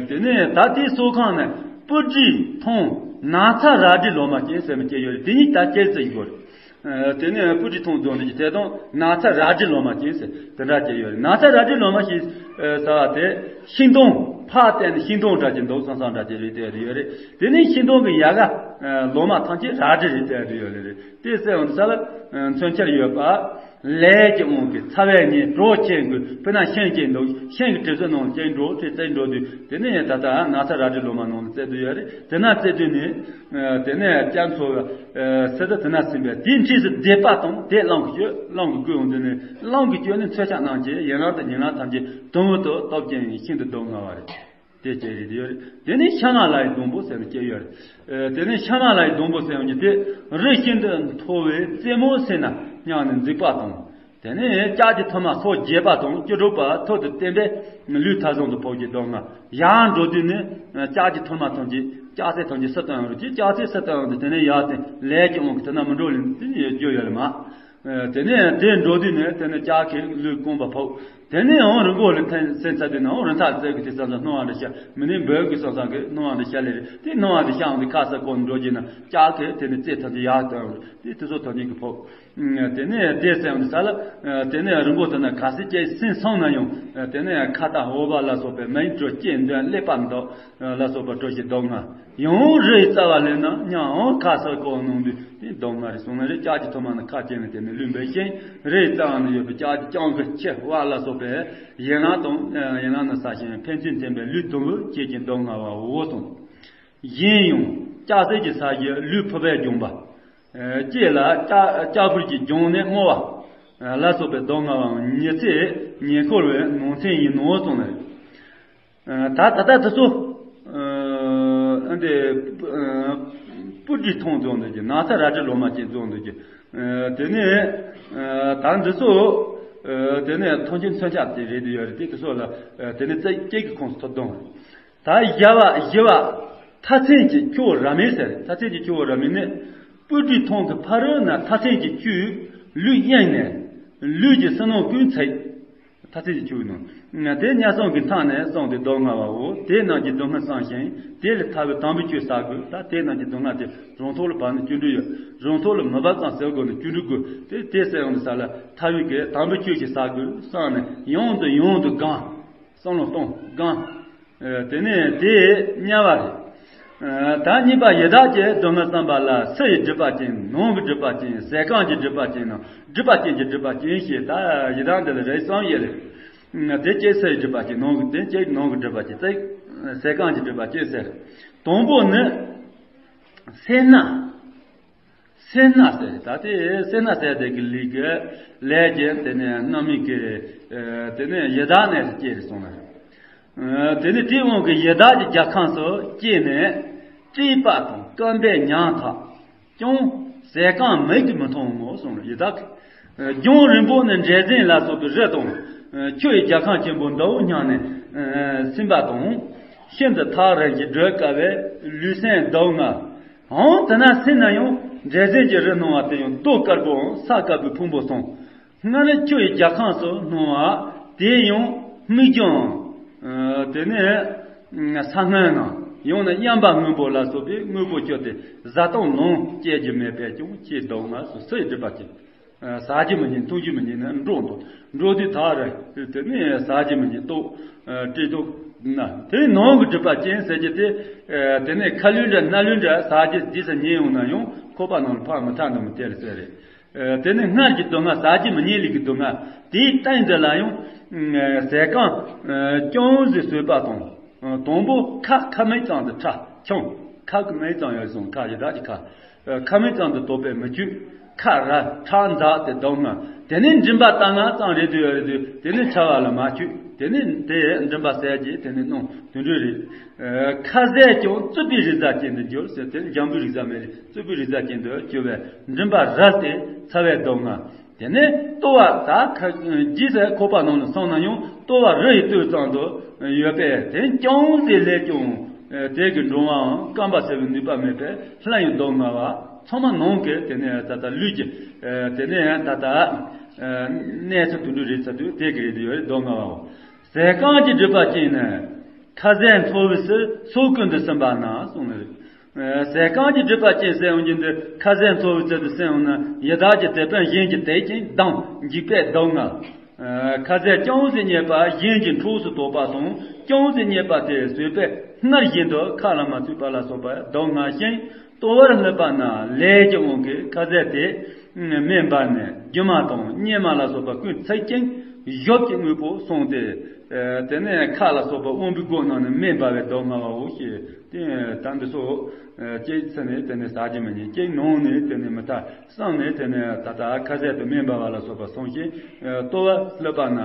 དེ་ནས་ད་ལྟའི་གསོ་ཁང་ནས་སྤུ་གྲི་ཐོང་ན་ཚ་རལ་གྲི་ལོ་མ་ཅན་ཟེར་མི་སྐྱེ་ཡོད་རེད། དེ་གཉིས་ད་སྐྱེ་ཚེ་ཡོད་རེད། དེ་ནས་སྤུ་གྲི་ཐོང་རྫོང་འདི་ཀྱི་དེ་དང་ན་ཚ་རལ་གྲི་ལོ་མ་ཅན་ཟེར་དེ་འདྲ་སྐྱེ་ཡོད་རེད། ན་ཚ་རལ་གྲི་ལོ་མ་ཞེས་ཟེར་བ་དེ་ཤིང་སྡོང་ཕར་བལྟས་ནས་ཤིང་སྡོང་འདྲ་ཅིག་འདུག་སང་སང་འདྲ་ཅིག་རེད་དེ་རེད་ཡོད་རེད། དེ་ནས་ཤིང་སྡོང་གི་ཡལ་ག་ལོ་མ་ཐམས་ཅད་རལ་གྲི་རེད་དེ་རེད་ཡོད་རེད། དེ་ཟེར་འོང་དུས་ས་ལ་མཚོན་ཆར་ཡོད་པ་ལས་ཀྱི་དབང་གིས་ཚ་བའི་གཉེན་གྲོགས་ཁྱེད་ཀྱི་ཕུ་ན་ཤིང་ཅན་འདུག་ཤིང་གི་གྲིབ་བསིལ་ནང་ལ་ཅིག་འགྲོ་དེ་ཅིག་འགྲོ་དུས་དེ་ནས་ད་ལྟ་ན་ཚ་རལ་གྲི་ལོ་མ་ནང་ལ་བཙལ་དུས་ཡོད་རེད། དེ་ན་བཙལ་དུས་ནས་དེ་ནས་སྐྱ་མཚོ་སི་ཏུ་དེ་ན་ཟིན་པས་དེའི་འཁྲིས་སུ་བསྡད་པ་དང་དེ་གླང་གིས་བསྐྱོད། གླང་གིས་བསྐྱོད་འོང་དུས་ནས་གླང་གིས་བསྐྱོད་ནས་མཚོན་ཆ་རྣམས་ཀྱིས་ཡན་ལག་དང་ཉེ་ལམ་ཐམས་ཅད་དུམ་བུ་དུ་གཏུབས་ཀྱང་ཤིན་ཏུ་སྡུག་བསྔལ་བ་རེད། དེ་སྐྱེ་རེད་ཡོད་རེད། དེ་ནས་ཤ་ང་ལ་ཡི་སྡོང་པོ་ཟེར་ནས་སྐྱེ་ཡོད་རེད། དེ་ནས་ཤ་ང་ལ་ཡི་སྡོང་པོ་ཟེར་ཡོང་གི་དེ་རི་ཤིན་ཏུ་མཐོ་བའི་རྩེ་མོ་ཟེར་ན་སྙིང་ནས་འཛེགས་པ་དང་། དེ་ནས་ལྕགས་ཀྱི་ཐུར་མ་སོ་བརྒྱད་པ་དང་བཅུ་དྲུག་པ་ཐུར་དུ་བསྟན་པས་ལུས་མཐའ་བཟུང་དུ་ཕོག་གི་སྡུག་བསྔལ། ཡར་འགྲོ་དུས་ནི་ལྕགས་ཀྱི་ཐུར་མ་ཐམས་ཅད་ལྕགས་སྲེག་ཐམས་ཅད་བསིལ་དུ་ཡོང་རུང་གི་ལྕགས་སྲེག་བསིལ་དུ་ཡོང་དུས་དེ་ནས་ཡར་དེ་ལས་ཀྱི་དབང་གིས་དེ་ན་མི་འགྲོ་ལེ་དེ་ནས་རྒྱུ་ཡོད་ལེ་མ། དེ་ནས་དེ་འགྲོ་དུས་ནས་དེ་ནས་ལྕགས་ཀྱི་ལུས་རྐང་པ་ཕོག་དེ་ནས་ཡང་རི་མགོ་ལ་འཐེན་སེམས་ཚ་དུས་ནའང་རི་མཐའ་རྩེ་གི་དེ་ས་ས་སྣང་བ་འདྲ་ཤ་མི་ནི་འབོད་གི་ས་ས་གི་སྣང་བ་འདྲ་ཤ་ལེ་རེད། དེ་སྣང་བ་འདྲ་ཤ་འོང་དུས་ཁ་ས་ཀོ་འགྲོ་རྒྱུ་ན་ལྕགས་ཀྱི་དེ་ནས་རྩེ་ཐམས་ཅད་ཡར་དུ་ཡོང་རུང་དེ་དེ་ཚོ་ཐམས་ཅད་ཀྱི་ཕོག་དེ་ནས་དེ་སེམས་ས་ལ། དེ་ནས་རི་མགོ་དེ་ན་ག་སྲིད་ཅིག་སེམས་སོང་ན་ཡང་དེ་ནས་ཁ་ཏ་འོ་བ་ལ་སོགས་པའི་མིང་དྲོ་སྐྱེ་འདོན་ཀླད་པ་འདོགས་ལ་སོགས་པ་དྲོ་ཞིང་སྡུག་བསྔལ། ཡང་རི་ཡི་རྩ་བ་ལས་ན་སྙིང་ཁ་སར་ཀོ་གནང་དུས་དེ་སྡུག་བསྔལ་རེད་གསུངས་ནི་རེད། ལྕགས་ཀྱི་ཐུར་མ་ནི་ཁ་བཅད་ནས་དེ་ནས་ལུས་འབེབས་ཤིང་རི་ཡི་རྩ་བ་ན་ཡོད་པའི་ལྕགས་ཀྱི་རྐྱང་གི་ཁྱི་ཝ་ལ་སོགས་པའི་ཡན་ལག་དང་ཡན་ལག་ནི་ཟ་ཞིང་ཕན་ཚུན་འཐེན་པའི་ལུས་དུམ་བུར་བཅད་ཅིང་སྡུག་བསྔལ་བའོ་གསུངས། གཞན་ཡང་ལྕགས་སྲེག་གི་ས་གཞི་ལུས་ཕུབ་པས་བརྒྱངས་པ། ལྕེ་ལ་ལྕགས་ལྕགས་ཕུར་གྱིས་བརྒྱངས་ནས་རྔོ་བ་ལ་སོགས་པའི་སྡུག་བསྔལ་བའང་ཉི་ཚེ་ཉེ་འཁོར་བའི་ནང་ཚན་ཡིན་ནོ་གསུངས་ནས། ད་ད་ལྟ་དེ་ཚོ་ཨ་འདི་སྤུ་གྲི་ཐོང་རྫོགས་འདུག་གི་ན་ཚ་རལ་གྲི་ལོ་མ་ཅན་རྫོགས་འདུག་གི་དེ་ནས་ད་འདི་ཚོ་ ཨ། དེ་ནས་ཐོན་སྐྱེད་མཚོན་ཆ་དེ་རེད་དེ་ཡོད་རེད། དེ་དེ་སོགས་ལ། ཨ། དེ་ནས་རྩ་བརྒྱད་ཀྱི་ཁོངས་སུ་ཐོབ་དང་། ད་བཞི་བ། བཞི་བ། མཐའ་མཚན་གྱི་ཆུ་བོ་རབ་མེད་ཟེར། མཐའ་མཚན་གྱི་ཆུ་བོ་རབ་མེད་ནི། སྤུ་གྲིའི་མཐོངས་ཀྱི་ཕ་རོལ་ན། མཐའ་མཚན་གྱི་ཆུས་ལུས་གཡེངས་ནས། ལུས་ཀྱི་ཕྱི་ནང་ཀུན་ཚིག་མཐའ་མཚན་གྱི་ཆུ་བོའི་ནང་། དེ་དམྱལ་གསུམ་གྱི་མཐའ་ནས་གསུངས་ཏེ་མདོ་ལྔ་བའོ། དེ་རྣམས་ཀྱི་སྡུག་བསྔལ་བསམ་ཞིང་། དེ་ལས་ཐར་བའི་དམ་པའི་ཆོས་བསགས་དགོས། ད་དེ་རྣམས་ཀྱི་སྡུག་བསྔལ་དེ་རང་ཐོག་ལ་བབས་ན་ཅི་འདྲ་ཡོད། རང་ཐོག་ལ་མི་བབས་ཙང་ཟེར་དགོས་ན་ཅི་འདྲ་དགོས། དེ་དེ་ཟེར་ཡོང་དུས་ས་ལ་ཐར་བའི་གི་དམ་པའི་ཆོས་ཅིག་བསགས་དགོས་བསམ་ནས་ཡང་དང་ཡང་དུ་བསྒང་། བསམ་བློ་གཏོང་བསྒང་། ཨ། དེ་ནས་དེ་དམྱལ་བ་རེད། ཨ། ད་གཉིས་པ་ཡི་དྭགས་ཀྱི་སྡུག་བསྔལ་བསམ་པ་ལ། ཕྱི་ཡི་སྒྲིབ་པ་ཅན། ནང་གི་སྒྲིབ་པ་ཅན། ཟས་གང་གི་སྒྲིབ་པ་ཅན་ནམ། སྒྲིབ་པ་ཅན་གྱི་སྒྲིབ་པ་ཅན་ཞེས། ད་ཡི་དྭགས་འདི་ལ་རིགས་གསུམ་ཡོད་རེད། དེ་གཅིག་ཕྱི་ཡི་སྒྲིབ་པ་ཅན། ནང་གི། དེ་གཅིག་ནང་གི་སྒྲིབ་པ་ཅན། གཅིག་ཟས་གང་གི་སྒྲིབ་པ་ཅན་ཟེར། དང་པོ་ནི་སེར་སྣ། སེར་སྣ་ཟེར། ད་དེ་སེར་སྣ་ཟེར་དེ་གི་ལུས་ཀྱི་ལས་ཀྱི་དེ་ནས་རྣམ་སྨིན་གྱི། ཨ། དེ་ནས་ཡི་དྭགས་ནས་སུ་སྐྱེས་རེད་གསུངས་ལ། ཨ། དེ་ནས་དེའི་དབང་གིས་ཡི་དྭགས་ཀྱི་རྒྱལ་ཁམས་སུ་སྐྱེས་ནས། སྲེད་པ་དང་སྐོམ་པས་ཉམ་ཐག་ཀྱང་། ཟས་གང་མིག་གིས་མི་མཐོང་ངོ་གསུངས་ལ། ཡི་དྭགས། ཨ། རྒྱང་རིང་པོ་ནས་འདྲེ་གཟན་ལ་སོགས་པའི་རི་དང་། ཨ། ཆུ་ཡི་རྒྱལ་ཁམས་ཆེན་པོ་འདི་བོ་སྙིང་ནས། ཨ། ཟིན་པ་དང་། ཤིན་ཏུ་ཐག་རིང་ཞིང་བགྲོད་དཀའ་བའི་ལུས་སེམས་སྡུག་བསྔལ། འོང་དེ་ན་སེམས་ན་ཡང་འདྲེ་གཟན་གྱི་རི་སྣང་བ་དེ་ཡང་རྡོ་དཀར་པོའམ་ས་དཀར་པོའི་ཕུང་པོ་སོང་། སྔར་ནི་ཆུ་ཡི་རྒྱལ་ཁམས་སུ་སྣང་བ་དེ་ཡང་སྨིག་རྒྱུའམ། ཨ། དེ་ནས་ས་སྔོན་ནམ། ཡང་ན་གཡམ་པ་སྔོན་པོ་ལ་སོགས་པའི་དངོས་པོ་སྤྱོད་དེ་བཟའ་བཏུང་ལོངས་སྤྱད་རྒྱུ་མེད་པས་ཀྱང་ཆེས་སྡུག་བསྔལ་སོ་སོ་ཡི་སྒྲིབ་པ་ཅན། ཨ། ཟ་རྒྱུ་མི་ཉན། འཐུང་རྒྱུ་མི་ཉན་ན་འགྲོ་འདུག་འགྲོ་དུས་ཐག་རིང་། དེ་ནས་ཟ་རྒྱུ་མི་ཉན། ལྟོགས། ཨ། བཀྲེས་ལྟོགས་ན། དེ་ནང་གི་སྒྲིབ་པ་ཅན་ཟེར་རྒྱུ་དེ། ཨ། དེ་ནས་ཁ་ལུད་འདྲ་སྣ་ལུད་འདྲ་ཟ་རྒྱུ་རྗེས་སུ་ཉེ་ཡོང་ན་ཡང་ཁོག་པ་ནང་ལ་ཕར་མི་ཐལ་འདུག་མི་དེ་ལ་ཟེར་རེད། ཨ། དེ་ནས་སྔར་གྱི་སྡུག་བསྔལ། ཟ་རྒྱུ་མི་ཉན་ལས་ཀྱི་སྡུག་བསྔལ་དེའི་སྟེང་དུ་ལ་ཡང་། ཨ། ཟས་གང་ཅུང་ཟད་ཟོས་པ་དང་། ཨ། དང་པོ་ཁ། ཁ་མིག་ཙམ་དུ་ཁྲག་འཁྱམ། ཁ་གི་མིག་ཙམ་ཡོད་སོང་། ཁ་ཡི་དྭགས་ཀྱི་ཁ། ཨ། ཁ་མིག་ཙམ་དུ་དོགས་པས་མི་ཆོད། ཁ་རལ། ཁྲག་འཛག་སྟེ་སྡུག་བསྔལ། དེ་ནས་མགྲིན་པ་ལྟ་ང་ཙམ་རེད་དུ་ཡོད་རེད་དུ། དེ་ནས་འཆའ་བ་ལ་མ་ཆོད། དེ་ནས་དེ་མགྲིན་པ་ཟད་ཀྱི་དེ་ནས་སྣང་དུ་འགྲོ་རེད། ཨ། ཁ་ཟས་ཀྱང་རྩུབ་པའི་རེག་བྱ་ཅན་དུ་འགྱུར་ཟེར། དེ་ནས་འཇམ་པོའི་རེག་བྱ་མེད་རེད། རྩུབ་པའི་རེག་བྱ་ཅན་དུ་གྱུར་བས་མགྲིན་པ་རལ་ཏེ་ཚ་བའི་སྡུག་བསྔལ། དེ་ནས་ལྟོ་བ། ད་ཁ། རྗེས་སུ་ཁོག་པ་ནང་ལ་སོང་ན་ཡང་ལྟོ་བ་རི་ཡི་ལྟོས་ཙམ་དུ་ཡོད་པས། དེ་ཅུང་ཟད་ལས་ཀྱང་དེ་གི་འགྲོ་བའམ་སྐམ་པ་སེལ་བའི་ནུས་པ་མེད་པས་སླར་ཡང་སྡུག་བསྔལ་བ་ཚང་མ་ནང་གི་དེ་ནས་ད་ལྟ་ལུས་ཀྱི། དེ་ནས་ད་ལྟ་གནས་ཚུལ་དུ་འགྲོ་རེད་ཚ་དུས་དེ་གི་རེད་དུ་ཡོད་རེད། སྡུག་བསྔལ་བའོ། ཟས་གང་གི་སྒྲིབ་པ་ཅན་ནི། ཁ་ཟས་འཚོ་བའི་ཕྱིར་ཕྱོགས་ཀུན་ཏུ་ཟིན་པ་ན་གསུངས་ནི་རེད། ཟས་གང་གི་སྒྲིབ་པ་ཅན་ཟེར་ཡོང་རྒྱུ་འདི་ཁ་ཟས་འཚོ་བའི་ཚུལ་དུ་ཟེར་ཡོང་ན། ཡི་དྭགས་ཀྱི་དེད་དཔོན་གཞན་གྱིས་དེད་ཅིང་བརྡུངས། འཇིགས་པས་སྡུག་བསྔལ། ཁ་ཟས་ཅུང་ཟད་རྙེད་པ་གཞན་གྱི་འཕྲོགས་སུ་དོགས་པ་དང་། ཅུང་ཟད་རྙེད་པ་དེ་ཟོས་པས་སྔར་བཞིན་དུ་ཁ་ལ་མ་ཚུད་པ་ལ་སོགས་པ་སྡུག་བསྔལ་ཞིང་། ལྟོ་བར་སླེབས་པ་ན་ལས་ཀྱི་དབང་གིས་ཁ་ཟས་དེ་མེ་འབར་ནས་རྒྱུ་མ་དང་གཉེར་མ་ལ་སོགས་པ་ཀུན་ཚིག་ཅིང་གཞོབ་ཀྱི་དངོས་པོ་སོང་སྟེ། དེ་ནས་ཁ་ལ་སོགས་པ་དབང་པོའི་སྒོ་རྣམས་ནས་མེ་འབར་བའི་སྡུག་བསྔལ་བའོ་ཞེས། དེ་ད་འདི་ཚོ་གཅིག་ཚེ་ནས་དེ་ནས་ཟ་རྒྱུ་མི་ཉན། གཅིག་ནང་ནས་དེ་ནས་མི་ཐར། གསུམ་ནས་དེ་ནས་ད་ལྟ་ཁ་ཟས་དུ་མེ་འབར་བ་ལ་སོགས་པ་སོང་ཞིང་ལྟོ་བ་སླེབས་པ་ན།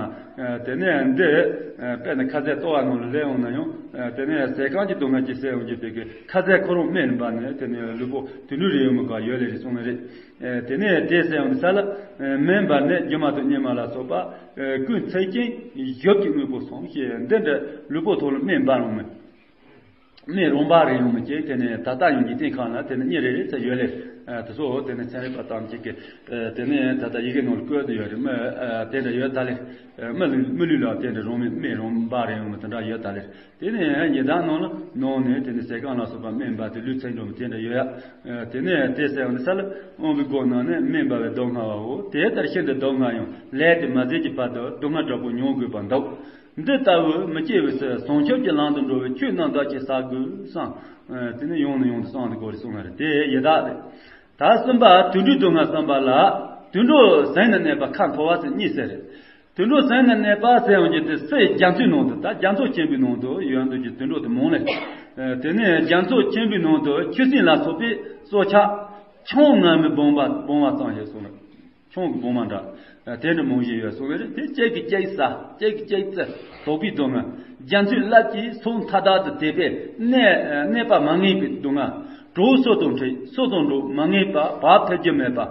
དེ་ནས་འདི་དཔེར་ན་ཁ་ཟས་ལྟོ་བ་ནང་ལ་སླེབས་འོང་ན་ཡང་། དེ་ནས་ཟས་གང་གི་སྡུག་བསྔལ་གྱིས་སེལ་འོང་རྒྱུ་དེ་གི་ཁ་ཟས་ཁོ་རང་མེ་ལ་འབར་ནས་དེ་ནས་ལུས་པོ་དུད་འགྲོ་རེ་ཡོད་མི་ག་ཡོད་ལེ་རེ་སོང་ནི་རེད། དེ་ནས་དེ་སེལ་འོང་ས་ལ་མེ་འབར་ནས་རྒྱུ་མ་དང་གཉེར་མ་ལ་སོགས་པ་ཀུན་ཚིག་ཅིང་གཞོབ་ཀྱི་དངོས་པོ་སོང་ཞེས། འདི་འདྲ་ལུས་པོ་ཐོག་ལ་མེ་འབར་འོང་མི། མེ་རང་འབར་རེ་ཡོང་མི་ཅིག་དེ་ནས་ད་ལྟ་ཡང་འཇིག་རྟེན་ཁམས་ལ་དེ་ནས་གཉེར་རེ་རེ་ཚ་ཡོད་ལེ། དེ་ཚོ་དེ་ནས་ཚན་རིག་པ་ཐམས་ཅད་ཀྱིས་དེ་ནས་ད་ལྟ་ཡི་གེ་ནང་ལ་བཀོད་དུ་ཡོད་རེད། མི་དེ་འདྲ་ཡོད་ད་ལེ། མི་ལུས་མི་ལུས་ལ་དེ་འདྲ་རང་མེ་མེ་རང་འབར་རེ་ཡོང་མི་དེ་འདྲ་ཡོད་ད་ལེ། དེ་ནས་ཡི་དྭགས་ནང་ལ་ནང་ནས་དེ་ནས་ཟས་གང་ལ་སོགས་པ་མེ་འབར་ཏེ་ལུས་ཚིག་འགྲོ་མི་དེ་འདྲ་ཡོད་ཡ། དེ་ནས་དེ་སེལ་འོང་ས་ལ་དབང་པོའི་སྒོ་རྣམས་ནས་མེ་འབར་བའི་སྡུག་བསྔལ་བའོ། དེ་ལྟར་ཤིན་ཏུ་སྡུག་བསྔལ་ཡང་ལས་དེ་མ་ཟད་ཀྱི་བར་དུ་སྡུག་བསྔལ་དྲག་པོ་མྱོང་དགོས་པར་འདུག་འདི་ལྟ་བུ་མི་སྐྱེ་བའི་ཕྱིར་བྱང་ཆུབ་ཀྱི་ལམ་དུ་འགྲོ་བའི་ཆོས་རྣམས་དག་ཅེས་བསགས་དགོས་བསམ། དེ་ནས་ཡང་ནས་ཡང་དུ་བསམ་དགོས་རེད་གསུངས་པ་རེད། དེ་ཡི་དྭགས་རེད། ད་གསུམ་པ་དུད་འགྲོའི་སྡུག་བསྔལ་བསམ་པ་ལ། དུད་འགྲོ་ཟིན་ནས་གནས་པ་ཁ་འཐོར་བ་ཟེར་གཉིས་ཟེར་རེད། དུད་འགྲོ་ཟིན་ནས་གནས་པ་ཟེར་ཡོང་རྒྱུ་དེ་སའི་རྒྱ་མཚོའི་ནང་དུ། ད་རྒྱ་མཚོ་ཆེན་པོའི་ནང་དུ་ཡོད་འདུག་རྒྱུ་དུད་འགྲོ་དེ་མང་ལེ། དེ་ནས་རྒྱ་མཚོ་ཆེན་པོའི་ནང་དུ་ཆུ་སྲིན་ལ་སོགས་པའི་སྲོག་ཆགས་ཆང་ངར་མའི་སྦང་བ་སྦང་བ་ཙམ་ཞིག་སོང་ལ། ཆང་གི་སྦང་མ་འདྲ། དེ་འདྲ་མང་ཞིག་ཡོད་སོང་བས་དེ་གཅིག་གིས་གཅིག་ཟ། གཅིག་གིས་གཅིག་བཙིར། དོགས་པའི་སྡུག་བསྔལ། རྒྱ་མཚོའི་རླབས་ཀྱིས་སོ་མཐའ་དག་ཏུ་དེད་པས་གནས་གནས་པ་མ་ངེས་པའི་སྡུག་བསྔལ། གྲོགས་སོ་དང་འཕྲད། སོ་དང་གྲོགས་མ་ངེས་པ་བག་ཕེབས་རྒྱུ་མེད་པ།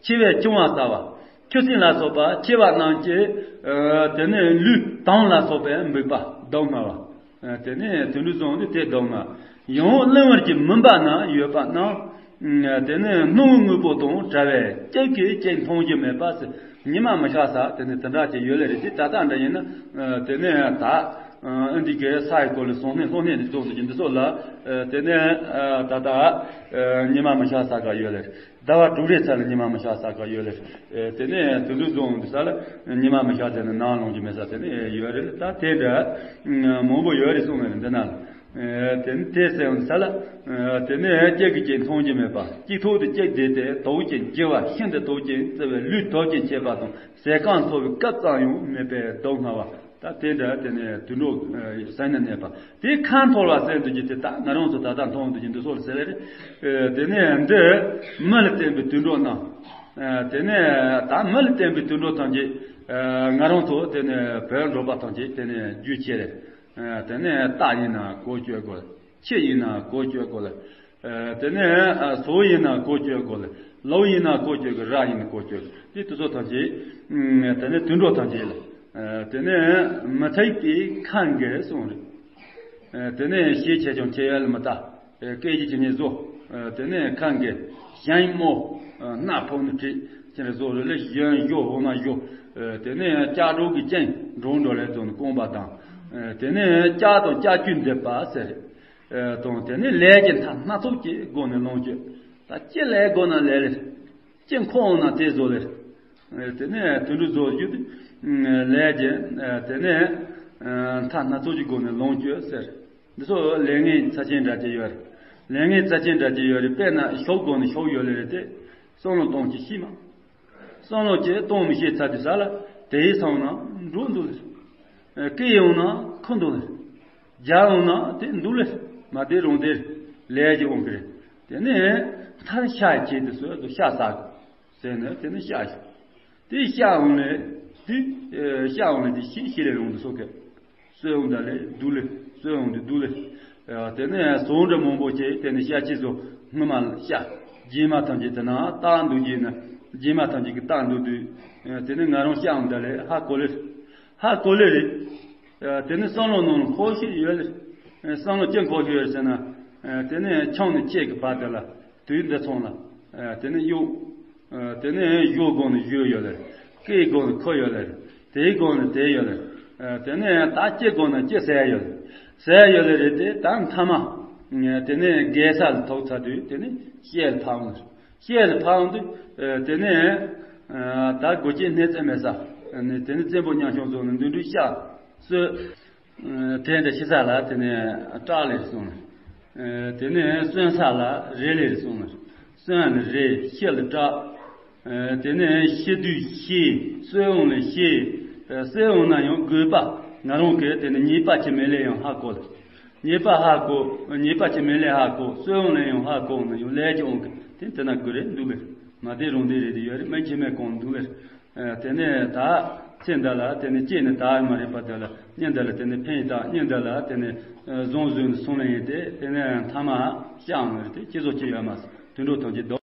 འཆི་བས་ཆང་བ་ཟ་བ། ཆུ་སྲིན་ལ་སོགས་པ་མཆེ་བ་རྣམས་ཀྱིས། ཨ། དེ་ནས་ལུས་དོན་ལ་སོགས་པའི་འབུད་པ་སྡུག་བསྔལ་བ། ཨ། དེ་ནས་དུད་འགྲོའི་གཟུགས་འདི་དེ་སྡུག་བསྔལ། ཡང་གླིང་བར་གྱི་མུན་པ་ན་ཡོད་པ་རྣམས། ཨ། དེ་ནས་སྣང་བའི་དངོས་པོ་དང་བྲལ་བས་གཅིག་གིས་གཅིག་མཐོང་རྒྱུ་མེད་པ་ཟེར། ཉི་མ་མི་ཤར་ས་དེ་ནས་དེ་འདྲ་ཅིག་ཡོད་ལེ་རེད། དེ་ད་ལྟ་འདྲ་ཡིན་ན། ཨ། དེ་ནས་ད། ཨ། འདི་གའི་ས་ཡི་སྐོར་ལ་སོང་ནས་སོང་ནས་འདི་ཚོ་འདི་འདི་ཚོ་ལ། ཨ། དེ་ནས། ཨ། ད་ལྟ། ཨ། ཉི་མ་མི་ཤར་ས་ག་ཡོད་ལེ། ཟླ་བ་དྲུག་རེའི་ཚད་ལ་ཉི་མ་མི་ཤར་ས་ག་ཡོད་ལེ། ཨེ། དེ་ནས་དུད་འགྲོའི་གཟུགས་འདི་ས་ལ་ཉི་མ་མི་ཤར་ཚེ་ནི་ནམ་ལངས་རྒྱུ་མེད་ས་དེ་ནས་ཡོད་རེད། ད་དེ་འདྲ་མང་པོ་ཡོད་རེད་གསུངས་ནས་འདི་ན། ཨེ། དེ་ནི་དེ་ཟེར་འདི་ས་ལ། ཨེ། དེ་ནས་གཅིག་གིས་གཅིག་མཐོང་རྒྱུ་མེད་པ། གཅིག་ཐོག་ཏུ་གཅིག་བསྡད་དེ་དོགས་ཀྱིན་འགྱུར་བ་ཤིན་ཏུ་དོགས་ཀྱིན་བརྩེ་བའི་ལུས་དོགས་ཀྱིན་བྱེད་པ་དང་ཟས་སྐོམ་འཚོ་བའི་སྐབས་ཙམ་ཡང་མེད་པའི་སྡུག་བསྔལ་བ། ད་དེ་འདྲ་དེ་ནས་དུད་འགྲོ་ཟེར་ནས་གནས་པ། དེ་ཁ་འཐོར་བ་ཟེར་འདུག་གི་དེ་ད་ང་རང་ཚོ་ད་ལྟ་མཐོང་འདུག་གི་འདི་ཚོ་ལ་ཟེར་ལེ་རེད། དེ་ནས་འདི་མི་ལ་བརྟེན་པའི་དུད་འགྲོ་རྣམས། དེ་ནས་ད་མི་ལ་བརྟེན་པའི་དུད་འགྲོ་ཐམས་ཅད། ང་རང་ཚོ་དེ་ནས་བོད་འབྲོག་པ་ཐམས་ཅད་དེ་ནས་རྒྱུ་ཆེ་རེད། དེ་ནས་རྟ་ཡིན་ན་གོ་ཆོད་དགོས། ཁྱི་ཡིན་ན་གོ་ཆོད་དགོས་ལ། ཨ། དེ་ནས། ཨ། ཟོ་ཡིན་ན་གོ་ཆོད་དགོས་ལ། ལོ་ཡིན་ན་གོ་ཆོད་དགོས། ར་ཡིན་ན་གོ་ཆོད་དགོས། དེ་དུ་ཚོ་ཐམས་ཅད། ཨ། དེ་ནས་དུད་འགྲོ་ཐམས་ཅད་ལ། ཨ། དེ་ནས་མི་ཚེ་གི་ཁ་འགེལ་སོང་རེད། ཨ། དེ་ནས་ཤེས་ཆེ་ཆུང་ཆེ་ཡ་ལ་མི་ལྟ། ཨ། སྐད་ཀྱི་ཆེ་ཉེ་བཟོ། ཨ། དེ་ནས་ཁ་འགེལ། གཞན་སྨོད། ཨ། སྣ་ཕོག་ནི་བྲིས་ཁྱེད་ར་བཟོ་རེད་ལ། གཞན་བཞོ་འོ་མ་བཞོ། ཨ། དེ་ནས་ལྕགས་སྒྲོག་གི་སྤྱན་འགྲོ་འགྲོ་ལས་བཙོང་ནི་རྐང་པ་དང་། ཨ། དེ་ནས་ལྕགས་དང་ལྕགས་ཀྱུ་འདེབས་པ་ཟེར། ཨེ། དང་དེ་ནས་ལས་ཀྱི་མཐའ་སྣ་ཚོགས་ཀྱི་སྒོ་ནས་ལོངས་སྤྱོད། ད་ཅི་ལས་དགོས་ན་ལས་ལེར། ཅི་མཁོ་འོང་ན་དེ་བཟོ་ལེར། ཨེ། དེ་ནས་དུད་འགྲོ་བཟོ་རྒྱུ་དེ། ཨེ། ལས་ཀྱི། ཨེ། དེ་ནས། ཨེ། མཐའ་སྣ་ཚོགས་ཀྱི་སྒོ་ནས་ལོངས་སྤྱོད་ཟེར། འདི་ཚོ་ལས་ངན་ཚབས་ཆེན་འདྲ་ཅིག་ཡོད་རེད། ལས་ངན་ཚབས་ཆེན་འདྲ་ཅིག་ཡོད་རེད། དཔེར་ན་ཤོབ་སྒོ་ནས་ཤོབ་ཡོད་ལེ་རེད་དེ། བསམ་བློ་གཏོང་གི་ཤི་མ། བསམ་བློ་ཅིག་གཏོང་མི་ཤེས་ཚར་དུས་ས་ལ་དེའི་སང་ན་འགྲོ་འདུག་ལེ། སྐད་ཡོང་ན་ཁུ་འདུག་ལེ། རྒྱ་ཡོང་ན་དེ་འདུག་ལེ། མ་དེ་རུང་དེ་ལས་ཀྱི་དབང་གི་རེད། དེ་ནས་མཐར་ཤ་བྱེད་དུ་སོ་དུ་ཤ་ཟ་དགོས་ཟེར་ནས་དེ་ནས་ཤ་བྱེད། དེ་ཤ་འོང་ལེ། དེ་ཤ་འོང་ལེ་དེ་ཤི་ཤི་ལེ་རུང་དུ་སོ་གེ། གསོད་འོང་ད་ལེ་སྡུག་ལེ། གསོད་འོང་དུ་སྡུག་ལེ། དེ་ནས་ཟོག་འདྲ་མང་པོ་བྱས་དེ་ནས་ཤ་ཆི་ཟོ་སྔོན་མ་ལ་ཤ། རྗེས་མ་ཐམས་ཅད་དེ་ན་རྟག་འདུག་རྗེས་ན། རྗེས་མ་ཐམས་ཅད་ཀྱི་རྟག་འདུག་དུས། དེ་ནས་ང་རང་ཤ་འོང་ད་ལེ་ཧ་གོ་ལེ། ཧ་གོ་ལེ་རེད། དེ་ནས་བསམ་བློ་ནང་ལ་འཁོར་ཤེས་ཡོད་ལེ། བསམ་བློ་ཅི་འཁོར་ཤེས་ཡོད་ཟེར་ན། དེ་ནས་ཆང་ནས་ཆད་ཀྱི་བར་དེ་ལ་དུས་འདི་ཚང་ལ། དེ་ནས་གཡུག་ཨ། དེ་ནས་གཞོགས་སྒོ་ནས་གཞོགས་ཡོད་ལེ། སྐེའི་སྒོ་ནས་ཁུ་ཡོད་ལེ། དེའི་སྒོ་ནས་དེ་ཡོད་ལེ། ཨ། དེ་ནས་ད་ལྕེ་སྒོ་ནས་ལྕེ་ཟས་ཡོད་ལེ། ཟས་ཡོད་ལེ་རེད་དེ་ད་མཐའ་མ། དེ་ནས་རྒས་ས་ལ་ཐུག་ཚར་དུས་དེ་ནས་ཤེལ་ལ་ཕབ་འོང་། ཤེལ་ལ་ཕབ་འོང་དུས། ཨ། དེ་ནས། ཨ། ད་དགུ་ལྕེ་སྣེ་རྩེ་མེད་ས། དེ་ནས་བཙན་པོ་མཉམ་བྱུང་ཚོ་ནས་འདུན་འདུན་ཤ། གསོད། དེ་འདྲ་ཤི་ས་ལ་དེ་ནས་སྐྲག་ལེ་གསུངས་ལེ། དེ་ནས་གསོན་ས་ལ་རེ་ལེ་གསུངས་ལེ། གསོན་ལ་རེ། ཤི་ལ་སྐྲག་དེ་ནས་ཤི་དུས་ཤི། གསོད་འོང་ལ་ཤི། གསོད་འོང་ན་ཡང་དགོས་པ། ང་རང་གིས་དེ་ནས་ཉེས་པ་ཅི་མེད་ལེ་ཡང་ཧ་གོ་ལེ། ཉེས་པ་ཧ་གོ། ཉེས་པ་ཅི་མེད་ལེ་ཧ་གོ། གསོད་འོང་ལེ་ཡང་ཧ་གོ་ན་ཡང་ལས་ཀྱི་འོང་གི་དེ་དེ་ན་དགོས་རེད་འདུག་ལེ། མ་དེ་རུང་དེ་རེད་དེ་ཡོད་རེད། སྨན་ཁྱི་མེད་གང་འདུག་ལེ། ཨ། དེ་ནས་ད་ཚེ་འདི་ལ་དེ་ནས་སྐྱེས་ནས་ད་མ་རེད་པ། དེ་ལ་གཉེན་འདི་ལ་དེ་ནས་ཕན་ཡིན་ད་གཉེན་འདི་ལ་དེ་ནས་བཟང་བཟོས་ནས་སོང་ལེ་ཡིན་ཏེ། དེ་ནས་མཐའ་མ་ཤ་འོང་ལེ་དེ་ཁྱེད་ཚོ་ཅི་ཡོད་མ་སོང་དུད་འགྲོ་ཐམས་ཅད་བདག